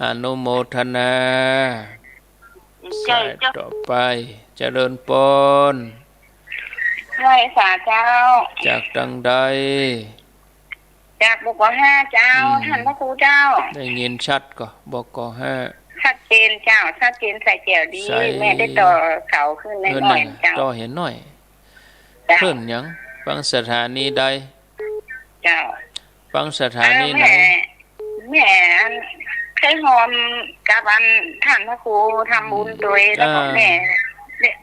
อนุโมทนา ใจ้เจ้า สายต่อไป เจริญปอน ไหว้สาเจ้า จากตังใด จาก บก.ห้า เจ้า อืม ท่านพระครูเจ้า ได้ยินชัดก่อ บก.ห้า ชัดเจนเจ้า ชัดเจนใสแจ๋วดี ใส แม่ได้ต่อเสาขึ้นหน้อยๆ เจ้า ต่อเหียหน้อย เจ้า ขึ้นหยัง ฟังสถานีใด เจ้า ฟังสถานีไหน อ่า แม่ แม่อัน เคยฮอมกับอันท่านพระครูทำบุญตวย แล้วก็ อ่า แม่ เดี๋ยว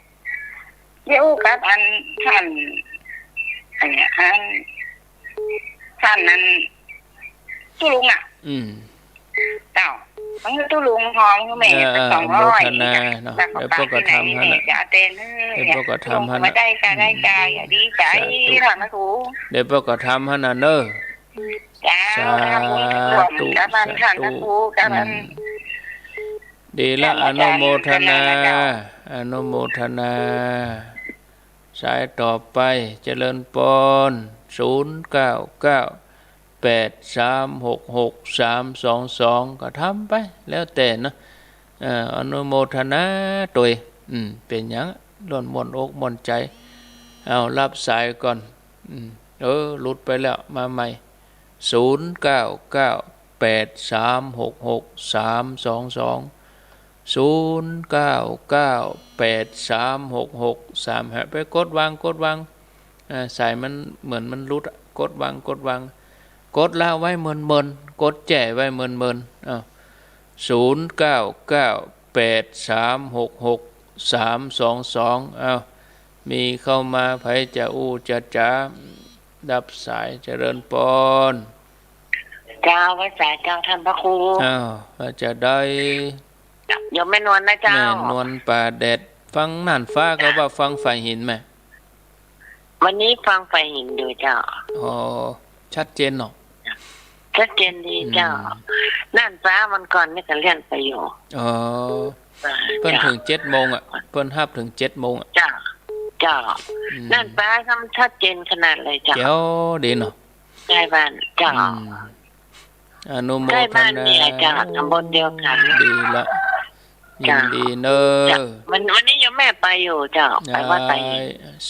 เดี๋ยวกับอันท่าน อันเนี้ย อัน ท่านนั้น ตุ๊ลุงอะ อืม เจ้า มันคือตุ๊ลุงฮอมคือแม่ เออ สองร้อย อนุโมทนาเนาะ แล้วก็ เดี๋ยวเปิ้นก็ทำหั้นน่ะ แม่จะเอาเต้นให้ เดี๋ยวเปิ้นก็ทำหั้นน่ะ ได้จ้า ได้จ้า อย่าดีใจ สาธุ ท่านพระครู เดี๋ยวเปิ้นก็ทำหั้นน่ะเนาะ เจ้า สาธุ ทำบุญร่วมกับท่าน สาธุ ท่านพระครูกับท่าน อืม ดีละ อาจารย์ อนุโมทนา อนุโมทนา สายต่อไป เจริญปอน ศูนย์เก้าเก้าแปดสามหกหกสามสองสอง ก็ทำไป แล้วแต่นะ เอ่อ อนุโมทนาตวย อืม เป๋นหยัง ล้วนม่วนอกม่วนใจ๋ เอา ฮับสายก่อน อืม เออ หลุดไปแล้ว มาใหม่ ศูนย์เก้าเก้าแปดสามหกหกสามสองสอง ศูนย์เก้าเก้าแปดสามหกหกสามห้า ไปกดวาง กดวาง อ่า สายมันเหมือนมันหลุดอะ กดวาง กดวาง กดละไว้เมินๆ กดแจ้ไว้เมินๆ อ้าว ศูนย์เก้าเก้าแปดสามหกหกสามสองสอง อ้าว มีเข้ามา ใผจะอู้จะจ๋า ฮับสาย เจริญปอน เจ้า ไหว้สาเจ้า ท่านพระครู อ้าว ว่าจะใด โยมแม่นวลนะเจ้า แม่นวลป่าแดด ฟังน่านฟ้าก็ว่าฟังฝายหินแม่ วันนี้ฟังฝายหินอยู่เจ้า อ๋อ ชัดเจนเนาะ ชัดเจนดีเจ้า อืม น่านฟ้าวันก่อนนี่ก็เลื่อนไปอยู่ อ๋อ เปิ้น เจ้า เถิงเจ็ดโมงอะ เปิ้นฮับเถิงเจ็ดโมงอะ เจ้า เจ้า อืม น่านฟ้าทำชัดเจนขนาดเลยเจ้า แจ๋วดีเนาะ ใกล้บ้านเจ้า อืม อนุโมทนา ใกล้บ้านนี่แหละเจ้า ตำบลเดียวกัน ดีละ เจ้า ยินดีเน้อ เจ้า วัน วันนี้โยมแม่ไปอยู่เจ้า ไปวัดไป ได้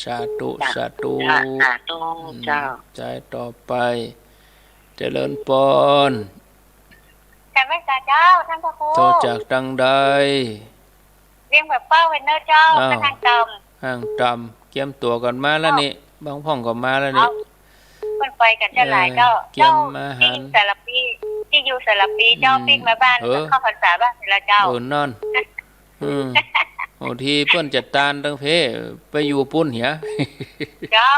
สาธุ เจ้า สาธุ เจ้า สาธุ อืม เจ้า สายต่อไป เจริญปอน กราบไหว้สาเจ้า ท่านพระครู โทรจากตังใด เวียงป่าเป้า เวียงเน้อเจ้า อ้าว บ้านห้างต่ำ ห้างต่ำ เกียมตั๋วก่อนมาแล้วนี่ เจ้า บางพ่องก็มาแล้วนี่ เอ้า เปิ้นไปกั๋นจะหลายเจ้า เออ เกียมมาหา เจ้า ปิ้งสารภี ตี้อยู่สารภีเจ้า อืม ปิ้งมาบ้าน เออ เข้าพรรษาบ้านเสร็จแล้วเจ้า เออ นั่น อืม บางทีเปิ้นจะตานตังเพ ไปอยู่ปู๊นเหีย เจ้า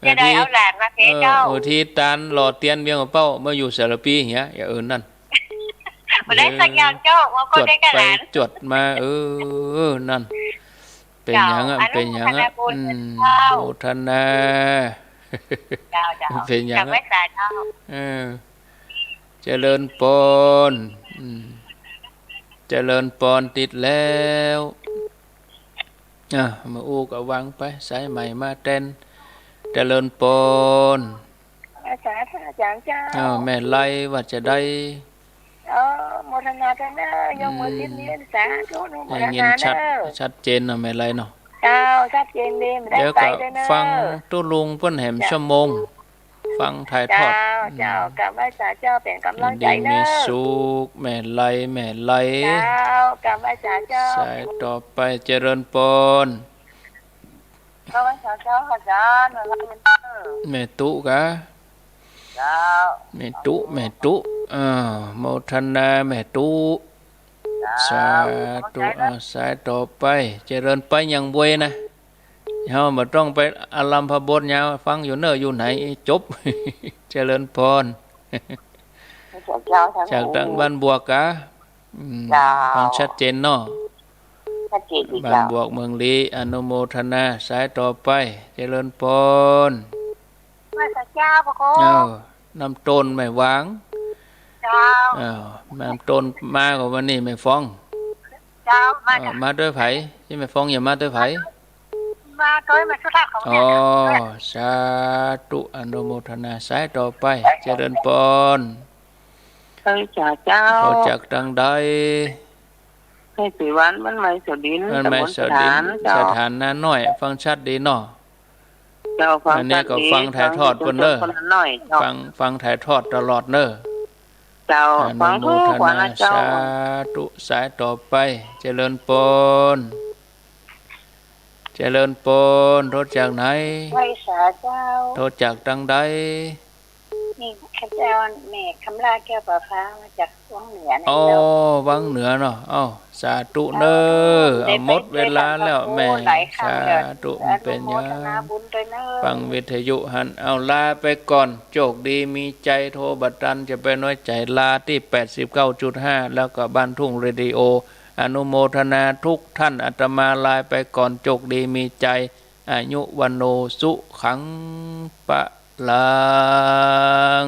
จะได้เอาหลานมาเพเจ้า เออ บางทีตานหล่อเตียนเวียงป่าเป้า มาอยู่สารภีเหีย อย่า เออ นั่น บ่ได้สักอย่างเจ้า ว่าก็ได้กับหลาน จวดไปจวดมา เออ นั่น เป๋นหยังอะ เจ้า เป๋นหยังอะ อนุโมทนาบุญ อืม เจ้า โมทนา เจ้า เจ้า เป๋นหยังอะ กราบไหว้สาเจ้า เออ เจริญปอน อืม เจริญปอน ติดแล้ว อ่ะ มาอู้ก็วางไป สายใหม่มาแตน เจริญปอน สาธุอาจารย์เจ้า อ้าว แม่ไลว่าจะใด เออ โมทนาเจ้าเน้อ ยกมือ อืม สิบนิ้ว สาธุ อนุโมทนาเน้อ ได้ยินชัด ชัดเจนเนาะ แม่ไลเนาะ เจ้า ชัดเจนดี บ่ได้ไปเลยเน้อ เดี๋ยวก็ฟังตุ๊ลุงเปิ้นแหม เจ้า ชั่วโมง ฟังถ่ายทอด เจ้า อืม เจ้า กราบไหว้สาเจ้า เป๋นก๋ำลังใจ๋เน้อ อยู่ดีมีสุข แม่ไล แม่ไล เจ้า กราบไหว้สาเจ้า สายต่อไป เจริญปอน เจ้า เจ้า เจ้า อาจ๋ารย์ แม่ตุ๊กะ เจ้า แม่ตุ๊ แม่ตุ๊ อ้าว โมทนาแม่ตุ๊ เจ้า สาธุ ขอบใจนะ อ้าว สายต่อไป เจริญไปอย่างเวยนะ เฮาบ่ต้องไปอารัมภบทยาว ฟังอยู่เน่อ อยู่ไหน จบ เจริญพร เจ้า เจ้า จากตางบ้านบวกกะ อืม เจ้า ฟังชัดเจนเนาะ ชัดเจนดี บ้าน เจ้า บวกเมืองลี้ อนุโมทนา สายต่อไป เจริญพร มาสาเจ้า พระครู อ้าว น้ำต้นแม่หวาง เจ้า อ้าว น้ำต้นมาก่อวันนี้ แม่ฟอง เจ้า มา อ้าว จ้ะ มาตวยใผ ตี้แม่ฟอง อย่ามาตวยใผ มาตวยแม่สุชาติของ อ๋อ เนี่ย สาธุ อนุโมทนา สายต่อไป เจริญพร เจ้า เจ้า โทรจากตางใด ไพศาล บ้านไม้เสาดิน บ้านไม้เสาดิน ตำบลสถาน เจ้า สถานนาน้อย ฟังชัดดีเนาะ เจ้า ฟัง อันนี้ก็ ชัดดี ฟังถ่ายทอด ฟัง เปิ้นเน่อ คนละน้อย เจ้า ฟัง ฟังถ่ายทอดตลอดเน่อ เจ้า อนุโมทนา ฟังทุกวันนะเจ้า สาธุ สายต่อไป เจริญพร เจริญพร โทรจากไหน ไหว้สาเจ้า โทรจากตางใด นี่ข้าเจ้าแม่คำล่าแก้วประภา มาจากวังเหนือนะ อ๋อ เจ้า วังเหนือเนาะ เอ้า สาธุเน่อ เจ้า เอา หมดเวลาแล้ว ได้ไปเจอกัน แม่ โอ้ หลายครั้งแล้ว สาธุ มันเป๋นหยัง อนุโมทนาบุญด้วยเน่อ ฟังวิทยุหัน เอา ลาไปก่อน โจคดีมีชัย โทรบ่ตันจะไปน้อยใจ๋ ลาตี้ แปดสิบเก้าจุดห้า แล้วก็บ้านทุ่งเรดิโอ อนุโมทนาทุกท่าน อาตมาลาไปก่อน โจคดีมีชัย อายุ วัณโณ สุขัง พลัง